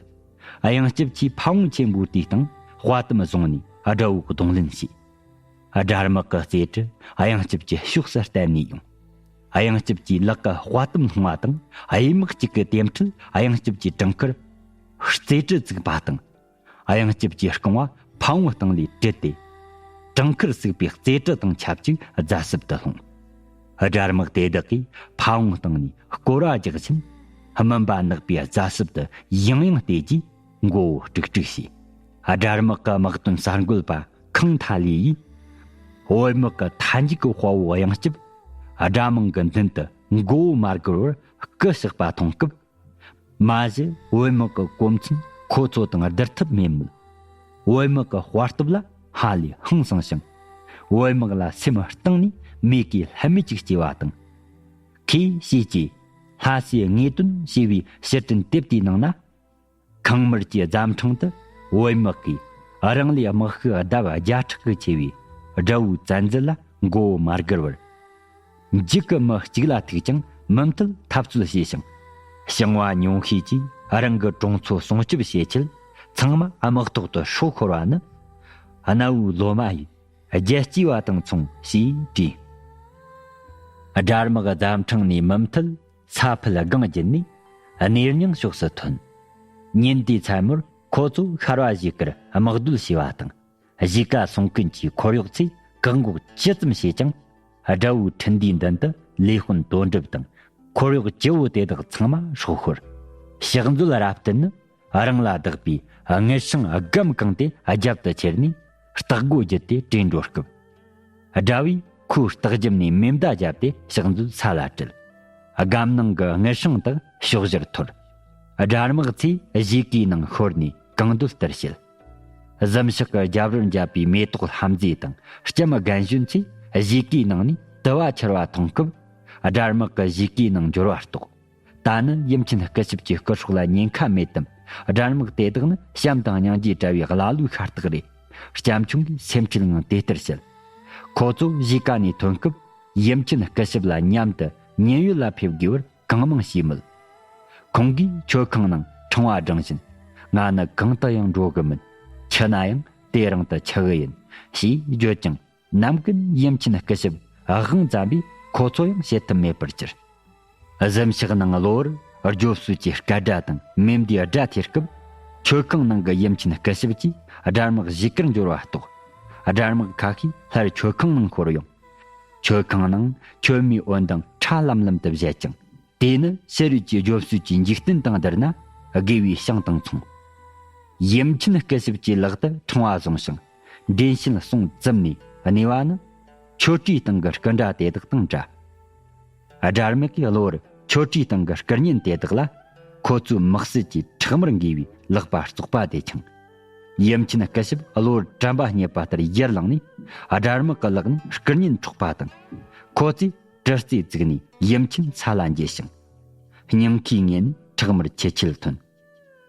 གཡང་སྐྱབས་ཀྱིས་ཕ་བོང་ཆེན་པོའི་དུས་སྟེང་དཔའ་དམ་བཟུང་ནས་དགྲ་བོ་གདོང་ལེན་བྱས། དགྲ་དམག་གི་རྩེ་གྲི་གཡང་སྐྱབས་ཀྱི་ཕྱོགས་སུ་བསྟན་ནས་ཡོང་། གཡང་སྐྱབས་ཀྱི་ལག་གི་དཔའ་དམ་ལྷུང་བ་དང་གཡས་དམག་གཅིག་གི་ལྟེམ་ཁྲིད་གཡང་སྐྱབས་ཀྱི་བྲང་ཁར་རྩེ་གྲི་བཙུགས་པ་དང་། གཡང་སྐྱབས་ཀྱི་རྐང་བ་ཕ་བོང་སྟེང་ལས་བྲལ་ཏེ། བྲང་ཁར་བཙུགས་པའི་རྩེ་གྲི་དང་ཆབས་ཅིག་རྫ་སྲིབ་ཏུ་ལྷུང་། དགྲ་དམག་དེ་དག་གིས་ཕ་བོང་སྟེང་ནས་སྐོར་བ་རྒྱག་བཞིན། སྨིན་པ་ནག་པའི་རྫ་སྲིབ་ཏུ་ཡང་ཡང་བལྟས་རྗེས་མགོ་བོ་དཀྲུག་དཀྲུག་བྱས། དགྲ་དམག་གི་དམག་དོན་གསར་འགོད་པ་ཁང་ཐ་ལི་ཡིས། བོད་དམག་གི་མཐའ་མཇུག་གི་དཔའ་བོ་གཡང་སྐྱབས། དགྲ་དམག་གི་མདུན་དུ་མགོ་བོ་མ་སྒུར་བར་སྐུ་གཤེགས་པ་མཐོང་སྐབས། མ་གཞི་བོད་དམག་གི་གོ་མཚོན་ཁོ་ཚོ་དང་བསྡུར་ཐབས་མེད་མོད། བོད་དམག་གི་དཔའ་སྟོབས་ལ་ཧ་ལས་ཧང་སངས་ཤིང་། བོད་དམག་ལ་སེམས་གཏིང་ནས་མོས་གུས་ལྷད་མེད་ཅིག་སྐྱེས་པ་དང་། ཁོས་ཤེས་ཀྱིས་ལྷ་སའི་དངོས་དོན་ཞེས་པའི་ཕྱིར་དྲན་དེབ་དེའི་ནང་ན། ཁང་མར་གྱི་རྫ་ཕྲེང་དུ་བོད་དམག་གིས་རང་ལས་དམག་ཤུགས་ལྡབ་བརྒྱ་ཕྲག་གིས་ཆེ་བའི་དགྲ་བོའི་བཙན་འཛུལ་ལ་མགོ་བོ་མ་སྒུར་བར། འཇིགས་ཀྱི་མི་གཅིག་ལ་ཐུག་ཀྱང་མུ་མཐུད་འཐབ་རྩོད་བྱས་ཤིང་། ཞིང་བ་ཉུང་ཤས་ཀྱིས་རང་གི་གྲོང་ཚོ་སྲུང་སྐྱོབ་བྱེད་ཆེད་ཚང་མ་དམག་ཐོག་ཏུ་སྲོག་ཤོར་བ་ནི། གནའ་བོའི་ལོ་མ་ཡི་རྒྱལ་གཅེས་པ་དང་མཚུངས་ཞེས་བྲིས། དགྲ་དམག་རྫ་ཕྲེང་ནས་མུ་མཐུད་ས་ཕུད་སྒང་བརྒྱུད་ནས་གནས་རྙིང་ཕྱོགས་སུ་ཐོན། ཉིན་དེའི་མཚན་མོར་ཁོ་ཚོ་ཤར་བ་གཞིས་ཀར་དམག་སྡོད་བྱས་པ་དང་། གཞིས་ཀ་སྲུང་མཁན་གྱི་འཁོར་གཡོག་ཚོས་བཀག་འགོག་ཇི་ཙམ་བྱས་ཀྱང་། དགྲ་བོའི་ཁྲིན་ཏུའུ་མདུན་དུ་ལས་དཔོན་དོན་གྲུབ་དང་འཁོར་གཡོག་བཅུ་བོ་དེ་དག་ཚང་མ་སྲོག་ཤོར། ཕྱག་མཛོད་རབ་བརྟན་ནི་རང་ལ་བདག་པའི་དངུལ་སྲང་སྒམ་བཀང་སྟེ་རྒྱབ་ཏུ་ཁྱེར་ནས་སྟག་སྒོ་བརྒྱུད་དེ་བྲོས་འགྲོ་སྐབས། དགྲ་བོས་ཁོའི་སྟག་ཇབ་ནས་མེ་མདའ་བརྒྱབ་སྟེ་ཕྱག་མཛོད་ས་ལ་དྲུད། སྒམ་ནང་གི་དངུལ་སྲང་དག་ཕྱོགས་བཞིར་འཐོར། དགྲ་དམག་ཚོས་གཞིས་ཀའི་ནང་ཤོར་ནས་གང་འདོད་ལྟར་བྱེད། གཟིམ་ཤག་གི་རྒྱབ་རོལ་འཇབ་པའི་མེ་ཏོག་ལྷ་མཛེས་དང་ལྕམ་རྒན་གཞོན་ཚོས་གཞིས་ཀའི་ནང་ནས་དུ་བ་འཆར་བ་མཐོང་སྐབས། དགྲ་དམག་གིས་གཞིས་ཀའི་ནང་འབྱོར་བ་རྟོགས། ད་ནི་ཡུམ་ཆེན་སྐུ་ཞབས་ཀྱི་སྐུ་སྲོག་ལ་ཉེན་ཁ་མེད་དམ། དགྲ་དམག་དེ་དག་ནི་བྱམས་དང་སྙིང་རྗེ་བྲལ་བའི་ཀླ་ཀློའི་ཤ་སྟག་རེད། སྐྱབས་མཆོག་གིས་སེམས་ཁྲལ་ངང་དེ་ལྟར་བཤད། ཁོ་ཚོ་གཞིས་ཀ་ནས་ཐོན་སྐབས། ཡུམ་ཆེན་སྐུ་ཞབས་ལ་མཉམ་དུ་ཉེན་གཡོལ་ལ་ཕེབས་དགོས་པར་གང་མང་ཞུས་མོད། ཁོང་གིས་མཆོད་ཁང་ནང་ཕྲེང་བ་བསྒྲེངས་བཞིན། ང་ནི་གང་དུ་ཡང་འགྲོ་གི་མིན། འཆི་ན་ཡང་དེ་རིང་དུ་འཆི་གི་ཡིན། ཞེས་བརྗོད་ཀྱང་། ནམ་ཀུན་ཡུམ་ཆེན་སྐུ་ཞབས་དབང་བཙན་པས་ཁོ་ཚོ་ཡང་བྱེད་ཐབས་མེད་པར་གྱུར། གཟིམ་ཤག་ནང་གློ་བུར་རྒྱོབ་སོས་ཀྱི་སྐད་སྒྲ་དང་མེ་མདའི་སྒྲ་ཐོས་སྐབས། མཆོད་ཁང་ནང་གི་ཡུམ་ཆེན་སྐུ་ཞབས་ཀྱིས་དགྲ་དམག་གཞིས་ཀར་འབྱོར་བ་རྟོགས། དགྲ་དམག་ཁ་ཤས་སླར་མཆོད་ཁང་ནང་ཤོར་ཡོང་། མཆོད་ཁང་ནང་མཆོད་མེའི་འོད་མདངས་ཁྲ་ལམ་ལམ་དུ་བཞད་ཅིང་། དེ་ནི་ཕྱི་རོལ་གྱི་རྒྱོབ་སོས་ཀྱི་འཇིག་རྟེན་དང་བསྡུར་ན་དགེ་བའི་ཞིང་དང་མཚུངས། ཡུམ་ཆེན་སྐུ་ཞབས་ཀྱི་ལག་ཏུ་ཕྲེང་བ་བཟུང་ཞིང་། འདྲེན་བྱེད་གསུང་བཙུམ་ནས་གནས་པ་ནི། མཆོད་ཁྲིའི་སྟེང་གི་སྐུ་འདྲ་དེ་དག་དང་འདྲ། དགྲ་དམག་གིས་གློ་བུར་མཆོད་ཁྲིའི་སྟེང་གི་སྐུ་བརྙན་དེ་དག་ལ། ཁོ་ཚོའི་དམིགས་བསལ་གྱི་ཁྲག་དམར་འགོས་པའི་ལག་པ་བཙོག་པ་དེ་འཆང་། ཡུམ་ཆེན་སྐུ་ཞབས་གློ་བུར་དྲན་པ་རྙེད་པ་ལྟར་ཡར་ལངས་ནས། དགྲ་དམག་གི་ལག་ནས་སྐུ་བརྙན་འཕྲོག་པ་དང་། ཁོ་ཚོས་གྲི་རྩེ་བཙུགས་ནས་ཡུམ་ཆེན་ས་ལ་འགྱེལ་ཞིང་། སྙིང་ཁའི་ངོས་ནས་ཁྲག་དམར་ཆིལ་ཆིལ་ཐོན།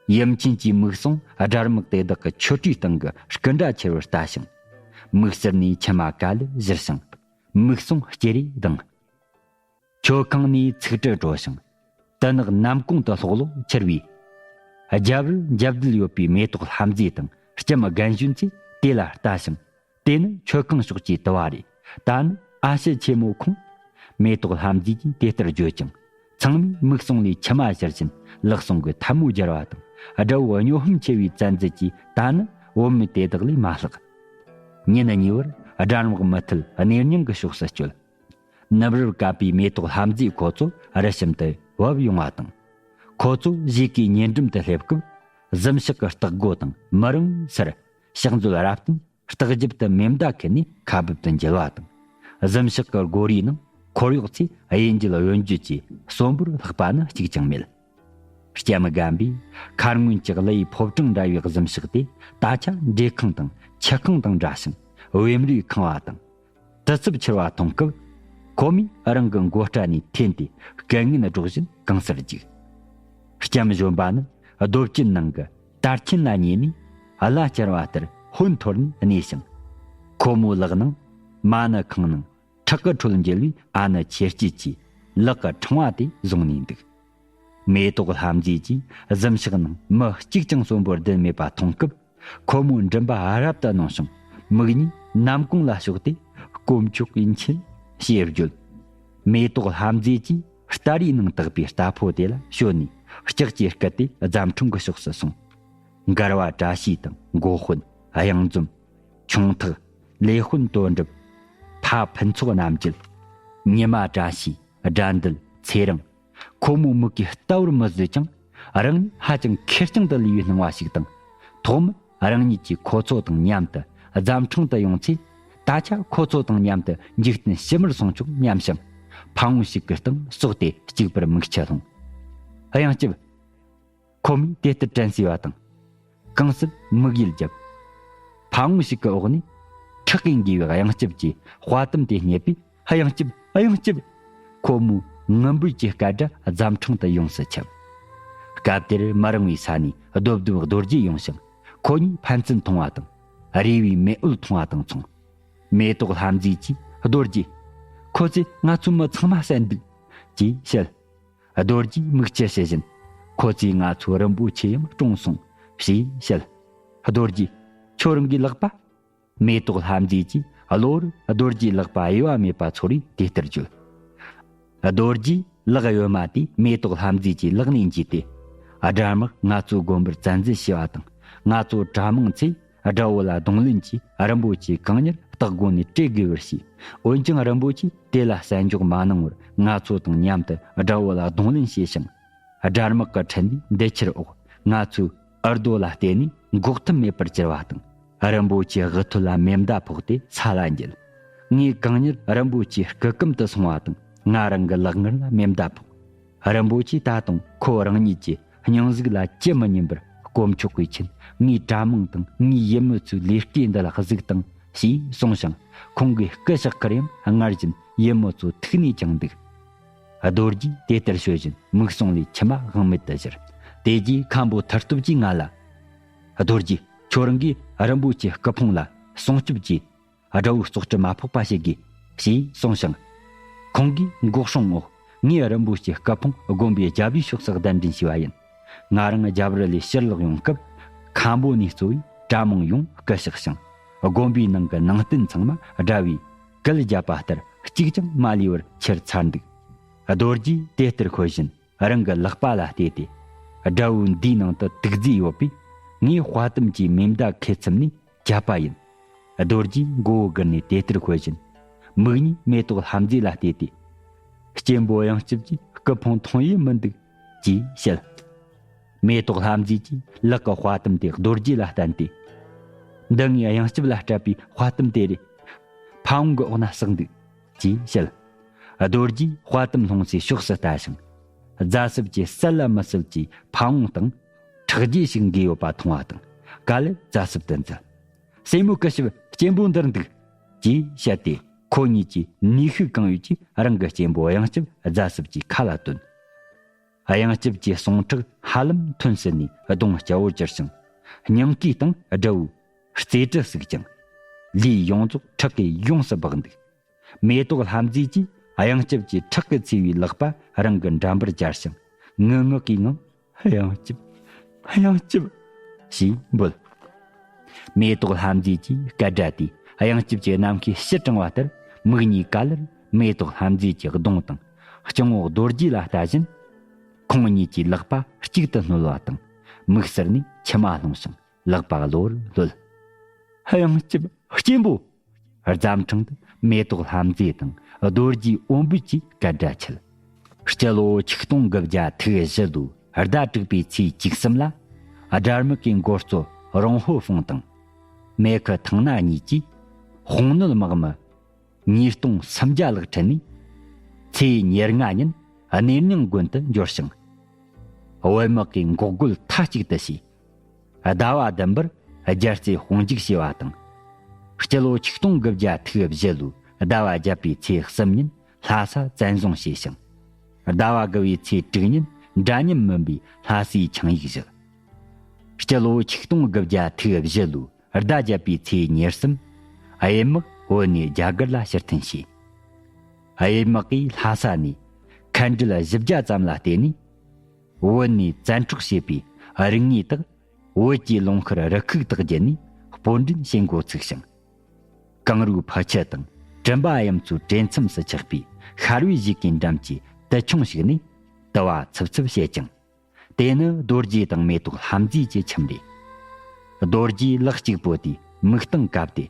ཡུམ་ཆེན་གྱི་མིག་ཟུང་དགྲ་དམག་དེ་དག་གི་མཆོད་ཁྲིའི་སྟེང་གི་སྐུ་འདྲ་ཁྱེར་བར་ལྟ་ཞིང་། མིག་ཟུར་ནས་མཆི་མ་ག་ལེར་བཞུར་ཞིང་། མིག་ཟུང་ལྕེ་རེ་ལྡང་། མཆོད་ཁང་ནས་ཚིག་ཁྲི་བྲོ་ཞིང་། དུ་ནག་ནམ་གུང་དུ་ལྷོག་ལྷོག་འཁྱིལ་བའི། རྒྱབ་རོལ་འཇབ་བསྡད་ཡོད་པའི་མེ་ཏོག་ལྷ་མཛེས་དང་ལྕམ་རྒན་གཞོན་ཚོས་དེ་ལ་ལྟ་ཞིང་། དེ་ནི་མཆོད་ཁང་ཕྱོགས་ཀྱི་དུ་བ་རེད། ད་ནི་ཨ་ཕྱི་ཆེན་མོ་ཁོང་། མེ་ཏོག་ལྷ་མཛེས་ཀྱིས་དེ་ལྟར་བརྗོད་ཅིང་ ཚང་མས་མིག་ཟུང་ལས་མཆི་མ་བཞུར་བཞིན་ལག་ཟུང་གི་ཐལ་མོ་སྦྱར་བ་དང་། དགྲ་བོ་སྨྱོ་ཧམ་ཆེ་བའི་བཙན་འཛུལ་གྱིས་ད་ནི་བུད་མེད་དེ་དག་ལས་མ་ལྷག་ཉིན་གཉིས་པར་དགྲ་དམག་མུ་མཐུད་གནས་རྙིང་གི་ཕྱོགས་སུ་བསྐྱོད། ནུབ་རུར་བཀབ་པའི་མེ་ཏོག་ལྷ་མཛེས་ཁོ་ཚོ་རི་ཞིང་དུ་བབས་ཡོང་བ་དང་། ཁོ་ཚོ་གཞིས་ཀའི་ཉེ་འགྲམ་དུ་སླེབས་སྐབས། གཟིམ་ཤག་གི་སྟག་སྒོ་དང་མི་རིང་སར་ཕྱག་མཛོད་རབ་བརྟན་སྟག་རྒྱབ་ཏུ་མེ་མདའ་ཁུར་ནས་ཁ་འབབ་ཏུ་འགྱེལ་བ་དང་། གཟིམ་ཤག་གི་སྒོ་རའི་ནང་འཁོར་གཡོག་ཚོས་གཡས་འགྱེལ་གཡོན་འགྱེལ་གྱིས་གསོན་པོར་ལྷག་པ་ནི་གཅིག་ཀྱང་མེད། ལྕམ་སྒམ་པོས་མཁར་སྔོན་གྱི་གླུ་ཡི་ཕོ་བྲང་འདྲ་བའི་གཟིམ་ཤག་དེ་ད་ཆ་འདྲེ་ཁང་དང་ཁྱི་ཁང་དང་འདྲ་ཞིང་བེམ་རོས་ཁེངས་བ་དང་། དུས་ཚོད་འཕྱུར་བ་མཐོང་སྐབས། ཁོ་མོས་རང་གི་མགོ་སྐྲ་ནས་འཐེན་ཏེ་སྐད་ངན་སྒྲོག་བཞིན་གང་སར་རྒྱུག་ལྕམ་གཞོན་པ་ནི་རྡོ་བཅུའི་ནང་གི་དར་ཆེན་ལ་ཉེ་ནས་གླ་བསྐྱལ་བ་ལྟར་ཧོན་འཐོར་ནས་གནས་ཤིང་། ཁོ་མོའི་ལག་ནང་མ་ཎི་ཁང་ནང་ཁྲག་གི་ཁྲོད་འགྱེལ་བའི་ཨ་ནི་ཆེར་སྐྱེས་ཀྱི་ལག་གི་ཕྲེང་བ་དེ་བཟུང་ནས་འདུག་མེ་ཏོག་ལྷ་མཛེས་ཀྱིས་གཟིམ་ཤག་ནང་མི་གཅིག་ཀྱང་གསོན་པོར་བསྡད་མེད་པ་མཐོང་སྐབས། ཁོ་མོའི་མགྲིན་པ་རབ་ཏུ་རྣོ་ཞིང་། མིག་གཉིས་ནམ་གུང་ལ་ཕྱོགས་ཏེ། དཀོན་མཆོག་གི་མཁྱེན། ཞེས་བརྗོད། མེ་ཏོག་ལྷ་མཛེས་ཀྱིས་སྟ་རེའི་ནང་བཏགས་པའི་རྟ་ཕོ་དེ་ལ་ཞོན་ནས་ལྕགས་ཀྱུས་བསྐུལ་ཏེ་རྫམ་འཕྲང་གི་ཕྱོགས་སུ་སོང་། མགར་བ་བཀྲ་ཤིས་དང་འགོ་དཔོན། གཡང་འཛོམས། ཆུང་ཐག། ལས་དཔོན་དོན་གྲུབ། ཕ་ཕུན་ཚོགས་རྣམ་རྒྱལ། ཉི་མ་བཀྲ་ཤིས། དགྲ་འདུལ། ཚེ་རིང་། ཁོ་མོའི་མིག་གིས་ལྟ་བར་མི་བཟོད་ཅིང་། རང་ཉིད་ཧ་ཅང་ཁེར་རྐྱང་དུ་ལུས་པའི་སྣང་བ་ཞིག་དང་། ཐོག་མར་རང་ཉིད་ཀྱིས་ཁོ་ཚོ་དང་མཉམ་དུ་རྫམ་འཕྲང་དུ་ཡོང་ཚེ། ད་ཆ་ཁོ་ཚོ་དང་མཉམ་དུ་འཇིག་རྟེན་ཕྱི་མར་སོང་ཆོག་སྙམ་ཞིང་། ཕ་བོང་ཞིག་གི་སྟེང་ཟོག་སྟེ་གཅིག་པར་མིག་ཆུ་ལྷུང་། གཡང་སྐྱབས། ཁོ་མོས་དེ་ལྟར་དྲན་གསོས་པ་དང་། གང་སར་དམིགས་ཡུལ་བརྒྱབ། ཕ་བོང་ཞིག་གི་འོག་ནས་ཁྲག་གིས་འགོས་པའི་གཡང་སྐྱབས་ཀྱི་དཔའ་གཏམ་དེ་རྙེད་པས། གཡང་སྐྱབས། གཡང་སྐྱབས། ཁོ་མོའི་ངུ་འབོད་ཀྱི་སྐད་སྒྲ་རྫམ་འཕྲང་དུ་ཡོངས་སུ་ཁྱབ། སྐབས་དེར་མི་རིང་བའི་ས་ནས་རྡོབ་རྡོབ་རྡོ་རྗེ་ཡོང་ཞིང་། ཁོ་གཉིས་ཕན་ཚུན་མཐོང་བ་དང་། རེ་བའི་མེ་འོད་མཐོང་བ་དང་མཚུངས། མེ་ཏོག་ལྷ་མཛེས་ཀྱིས། རྡོ་རྗེ། ཁོ་ཚོས་ང་ཚོའི་མི་ཚང་མ་བསད་འདུག་ཅེས་བཤད། རྡོ་རྗེས་མིག་ཆུ་ཕྱིས་བཞིན། ཁོ་ཚོས་ང་ཚོའི་རིན་པོ་ཆེ་ཡང་བཀྲོངས་སོང་། ཞེས་བཤད། རྡོ་རྗེ། ཁྱོད་རང་གི་ལག་པ། མེ་ཏོག་ལྷ་མཛེས་ཀྱིས་གློ་བུར་རྡོ་རྗེའི་ལག་པ་གཡོ་བ་མེད་པ་ཚོར་བས་དེ་ལྟར་བརྗོད། རྡོ་རྗེའི་ལག་གཡོན་མ་དེ་མེ་ཏོག་ལྷ་མཛེས་ཀྱི་ལག་ནས་འཇུས་ཏེ། དགྲ་དམག་ང་ཚོའི་དགོན་པར་བཙན་འཛུལ་བྱས་པ་དང་། ང་ཚོ་གྲྭ་མང་ཚོས་དགྲ་བོ་ལ་གདོང་ལེན་གྱིས་རིན་པོ་ཆེ་གང་མྱུར་སྟག་སྒོ་ནས་སྤྲོད་དགོས་པར་བྱས། འོན་ཀྱང་རིན་པོ་ཆེས་དེ་ལ་གསན་འཇོག་མ་གནང་བར། ང་ཚོ་དང་མཉམ་དུ་དགྲ་བོ་ལ་གདོང་ལེན་བྱས་ཤིང་། དགྲ་དམག་གི་ཁྲིད་འདིའི་འདི་ཕྱིར་འོག་ང་ཚོས་འུར་རྡོ་ལ་བརྟེན་ནས་འགོག་ཐབས་མེད་པར་གྱུར་བ་དང་། རིན་པོ་ཆེའི་དབུ་ཐོད་ལ་མེ་མདའ་ཕོག་སྟེ་ས་ལ་འགྱེལ། ངས་གང་མྱུར་རིན་པོ་ཆེའི་སྐུ་གམ་དུ་སོང་བ་དང་། ང་རང་གི་ལག་ངར་ལ་མེ་མདའ་ཕོག་རིན་པོ་ཆེས་ད་དུང་ཁོ་རང་ཉིད་ཀྱི་སྙུང་གཟུགས་ལ་ཅི་མི་སྙམ་པར། དཀོན་མཆོག་གིས་མཁྱེན། ངའི་གྲྭ་མང་དང་ངའི་ཡུལ་མི་ཚོའི་ལས་སྐལ་འདི་ལ་གཟིགས་དང་། ཞེས་གསུངས་ཤིང་། ཁོང་གི་སྐུ་ཞབས་ཁར་ཡང་སྔར་བཞིན་ཡུལ་མི་ཚོ་ཐུག་ནས་བཅིངས་འདུག་རྡོ་རྗེས་དེ་ལྟར་ཤོད་བཞིན་མིག་ཟུང་ལས་མཆི་མ་དབང་མེད་དུ་བཞུར། དེ་རྗེས་མཁན་པོ་མཐུ་སྟོབས་ཀྱིས་ང་ལ། རྡོ་རྗེ། ཁྱོད་རང་གིས་རིན་པོ་ཆེའི་སྐུ་ཕུང་ལ་སྲུང་སྐྱོབ་ཀྱིས་དགྲ་བོའི་ཙོག་གྲི་མ་ཕོག་པ་བྱེད་དགོས། ཞེས་གསུངས་ཤིང་། ཁོང་གིས་འགོག་སྲུང་འོག་ངས་རིན་པོ་ཆེའི་སྐུ་ཕུང་དགོན་པའི་རྒྱབ་ཡའི་ཕྱོགས་སུ་གདན་འདྲེན་བྱས་པ་ཡིན། ང་རང་རྒྱབ་རི་ལས་ཕྱིར་ལོག་ཡོང་སྐབས། མཁན་པོ་ནས་གཙོས་པའི་གྲྭ་མང་ཡོངས་སྐུ་གཤེགས་ཤིང་། དགོན་པའི་ནང་གི་ནང་རྟེན་ཚང་མ་དགྲ་བོས་གུལ་བརྒྱབ་པ་ལྟར་གཅིག་ཀྱང་མ་ལུས་པར་ཁྱེར་ཚར་འདུག་རྡོ་རྗེས་དེ་ལྟར་ཤོད་བཞིན། རང་གི་ལག་པ་ལ་གཏད་དེ། དགྲ་བོའི་མདུན་ནང་དུ་དུག་རྫས་ཡོད་པས། ངས་དཔའ་གཏུམ་གྱི་མེ་མདའ་ཁུར་ཚུམས་ནས་བརྒྱབ་པ་ཡིན། རྡོ་རྗེས་མགོ་བོ་སྒུར་ནས་དེ་ལྟར་ཤོད་བཞིན། མིག་གཉིས་མེ་ཏོག་ལྷ་མཛེས་ལ་གཏད་དེ། གཅེན་པོ་གཡང་སྐྱབས་ཀྱི་སྐུ་ཕུང་མཐོང་ཡས་མི་འདུག་ཅེས་བཤད། མེ་ཏོག་ལྷ་མཛེས་ཀྱིས་ལག་གི་དཔའ་གཏུམ་དེ་རྡོ་རྗེ་ལ་བསྟན་ཏེ། འདི་ངས་གཡང་སྐྱབས་ལ་སྤྲད་པའི་དཔའ་གཏུམ་དེ་རེད། ཕ་བོང་གི་འོག་ན་བསགས་འདུག་ཅེས་བཤད། རྡོ་རྗེས་དཔའ་གཏུམ་ལྷུང་སའི་ཕྱོགས་སུ་ལྟ་ཞིང་། རྫ་སྲིབ་ཀྱི་གསལ་ལ་མི་གསལ་གྱི་ཕ་བོང་སྟེང་ཁྲག་རྒྱུན་ཞིག་འགོས་ཡོད་པ་མཐོང་བ་དང་། ག་ལེར་རྫ་སྲིབ་ཏུ་འཛུལ། སྲས་མོ་སྐུ་ཞབས་གཅེན་པོ་འདིར་འདུག་ཅེས་བཤད་དེ། ཁོ་གཉིས་ཀྱིས་ནུས་ཤུགས་གང་ཡོད་ཀྱིས་རང་གི་གཅེན་པོ་གཡང་སྐྱབས་རྫ་སྲིབ་ཀྱི་ཁ་ལ་བཏོན། གཡང་སྐྱབས་ཀྱི་ཟུངས་ཁྲག་ཧ་ལམ་ཐོན་ཟིན་ནས་གདོང་སྐྱ་བོར་གྱུར་ཞིང་། སྙིང་གའི་སྟེང་དགྲ་བོའི་རྩེ་གྲི་ཟུག་ཅིང་། ལུས་ཡོངས་རྫོགས་ཁྲག་གིས་ཡོངས་སུ་སྦགས་འདུག་མེ་ཏོག་ལྷ་མཛེས་ཀྱིས་གཡང་སྐྱབས་ཀྱི་ཁྲག་གིས་འཚིག་པའི་ལག་པ་རང་གི་འགྲམ་པར་སྦྱར་ཞིང་། ངུ་ངག་གི་ངང་། གཡང་སྐྱབས། གཡང་སྐྱབས། ཞེས་འབོད། མེ་ཏོག་ལྷ་མཛེས་ཀྱི་སྐད་སྒྲ་དེས་གཡང་སྐྱབས་ཀྱི་རྣམ་ཤེས་ཕྱིར་དྲངས་པ་ལྟར། མིག་གཉིས་ག་ལེར་མེ་ཏོག་ལྷ་མཛེས་ཀྱི་གདོང་དང་ སྐྱ་བོ་རྡོ་རྗེ་ལ་ལྟ་བཞིན། ཁོང་གཉིས་ཀྱིས་ལག་པ་གཅིག་ཏུ་སྣོལ་བ་དང་། མིག་ཟུར་ནས་མཆི་མ་ལྷུང་ཞིང་ལག་པ་གློ་བུར་ལྷོད། ཧ་ཡང་སྐྱིད་སྐྱེན་པོ། རྫ་འཕྲང་དུ་མེ་ཏོག་ལྷ་མཛེས་དང་རྡོ་རྗེ་འོམ་བུ་གྱིས་སྐད་སྒྲ་འཆད། སྤྱི་ལོ་ཆིག་སྟོང་དགུ་བརྒྱ་ཐིག་བཞི་ལོའི་ཟླ་དྲུག་པའི་ཚེས་བཅུ་གསུམ་ལ། དགྲ་དམག་གི་མགོ་གཙོ་རོང་ཧོ་ཧྥང་དང་། མེ་ཁི་ཐང་ན་གཉིས་ཀྱིས་དཔུང་སྣོད་དམག་མི་ཉིས་སྟོང་སུམ་བརྒྱ་ལྷག་ཁྲིད་ནས། ཚེས་ཉེར་ལྔ་ཉིན་གནས་རྙིང་དགོན་དུ་འབྱོར་ཞིང་། བོད་དམག་གི་འགོག་རྒོལ་མཐའ་གཅིག་ཏུ་བྱས། ཟླ་བ་བདུན་པར་རྒྱལ་རྩེ་དཔུང་འཇུག་བྱས་པ་དང་། སྤྱི་ལོ་ཆིག་སྟོང་དགུ་བརྒྱ་ཐིག་བཞི་ལོའི་ཟླ་བ་བརྒྱད་པའི་ཚེས་གསུམ་ཉིན་ལྷ་ས་བཙན་བཟུང་བྱས་ཤིང་། ཟླ་བ་དགུ་བའི་ཚེས་དྲུག་ཉིན་འདྲ་མཉམ་མིན་པའི་ལྷ་སའི་ཆིངས་ཡིག་བཞག། སྤྱི་ལོ་ཆིག་སྟོང་དགུ་བརྒྱ་ཐིག་བཞི་ལོའི་ཟླ་བརྒྱད་པའི་ཚེས་ཉེར་གསུམ། གཡས་དམག་བོད་ནས་རྒྱ་གར་ལ་ཕྱིར་འཐེན་བྱས། གཡས་དམག་གིས་ལྷ་ས་ནས་མཁའ་འགྲུལ་བཞི་བརྒྱ་ཙམ་ལ་བརྟེན་ནས། བོད་ནས་བཙན་འཕྲོག་བྱས་པའི་རིག་དངོས་དག་བོད་ཀྱི་ལུང་ཤུར་རུ་ཁུག་དག་བརྒྱུད་ནས་སྤོ་འདྲེན་བྱེད་འགོ་ཚུགས་ཤིང་། གངས་རུའི་ཕུ་ཆུ་དང་གྲིམ་པ་གཡུ་མཚོའི་བྲེལ་མཚམས་སུ་ཆགས་པའི་ཤར་བའི་གཞིས་ཀའི་འགྲམ་གྱི་དུད་ཆུང་ཞིག་ནས་དུ་བ་འཚུབ་འཚུབ་བྱེད་ཅིང་། དེ་ནི་རྡོ་རྗེ་དང་མེ་ཏོག་ལྷ་མཛེས་ཀྱི་ཁྱིམ་རེད། རྡོ་རྗེའི་ལག་གཅིག་པོ་དེའི་མིག་སྟེང་བཀབ་སྟེ།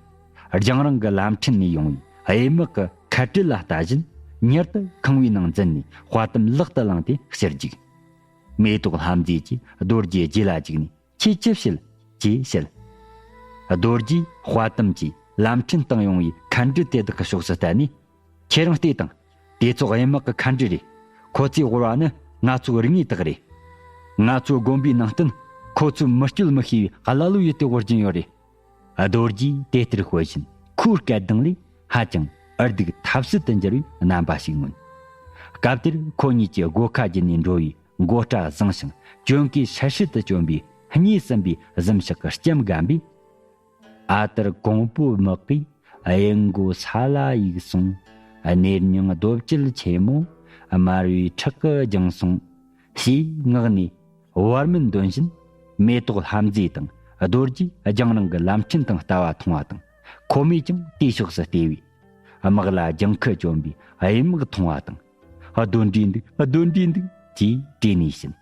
རྒྱང་རིང་གི་ལམ་ཕྲན་ནས་ཡོང་བའི་གཡས་དམག་གི་མཁའ་འགྲུལ་ལ་ལྟ་བཞིན་མྱུར་དུ་ཁང་བའི་ནང་འཛུལ་ནས་དཔའ་གཏམ་ལག་ཏུ་བླངས་ཏེ་ཕྱིར་རྒྱུགས། མེ་ཏོག་ལྷ་མཛེས་ཀྱིས་རྡོ་རྗེའི་རྗེས་ལ་རྒྱུགས་ནས། ཁྱེད་ཅི་བྱེད། ཅེས་བཤད། རྡོ་རྗེས་དཔའ་གཏམ་གྱིས་ལམ་ཕྲན་སྟེང་ཡོང་བའི་མཁའ་འགྲུལ་དེ་དག་གི་ཕྱོགས་སུ་བལྟས་ནས། ཁྱེད་རང་བལྟས་དང་། དེ་ཚོ་གཡས་དམག་གི་མཁའ་འགྲུལ་རེད། ཁོ་ཚོས་དབོར་བ་ནི་ང་ཚོའི་རིག་དངོས་དག་རེད། ང་ཚོའི་དགོན་པའི་ནང་བསྟན་ཁོ་ཚོས་མི་སྤྱོད་མི་ཤེས་པའི་ཀླ་ཀློ་ཡོད་དེ་དབོར་གྱིན་ཡོད་རེད། རྡོ་རྗེས་དེ་ལྟར་ཤོད་བཞིན་ཁོའི་སྐད་གདངས་ལས་ཧ་ཅང་འུར་སྡུག་ཐབས་སུ་དུ་འགྱུར་བའི་རྣམ་པ་ཞིག་མངོན། སྐབས་དེར་ཁོ་གཉིས་ཀྱིས་སྒོ་ཁ་བརྒྱུད་ནས་འགྲོ་བའི་མགོ་སྐྲ་བཟང་ཞིང་གྱོན་གོས་ཧྲལ་ཧྲལ་དུ་གྱོན་པའི་སྙེ་སྲིན་པའི་གཟིམ་ཤག་གི་ལྕམ་རྒན་པས། ཨ་དར་ཀོང་པོའི་དམག་གིས་གཡས་མགོ་ས་ལ་གཡུགས་སོང་། གནས་རྙིང་རྡོ་བཅལ་ཆེན་མོ་དམར་བའི་ཁྲག་གིས་བརྒྱངས་སོང་། ཞེས་ངག་ནས་བར་མེད་འདོན་བཞིན་མེ་ཏོག་ལྷ་མཛེས་དང་རྡོ་རྗེས་རྒྱང་རིང་གི་ལམ་ཕྲན་སྟེང་ལྟ་བ་མཐོང་བ་དང་། ཁོ་མོས་ཀྱང་དེའི་ཕྱོགས་སུ་བལྟས་པས། དམག་ལ་ལྗང་ཁུ་གྱོན་པའི་གཡས་དམག་མཐོང་བ་དང་། གདོན་འདྲེ་འདུག་གདོན་འདྲེ་འདུག་ཅེས་དྲིས་ནས་ཕྱིན།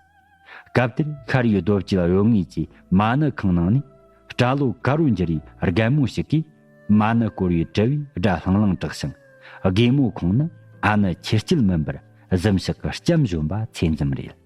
སྐབས་དེར་ཤར་ཡུལ་རྡོ་བཅལ་གཡོ་ངོས་ཀྱི་མ་ཎི་ཁང་ནང་ནས་སྐྲ་ལོ་དཀར་རོ་འགྱུར་བའི་རྒན་མོ་ཞིག་གིས་མ་ཎི་བསྐོར་བའི་དྲིལ་བུའི་སྒྲ་ལྷང་ལྷང་གྲགས་ཤིང་། རྒན་མོ་ཁོང་ནི་ཨ་ནི་ཆེར་སྐྱེས་མིན་པར་གཟིམ་ཤག་གི་ལྕམ་གཞོན་པ་ཚེ་འཛོམས་རེད།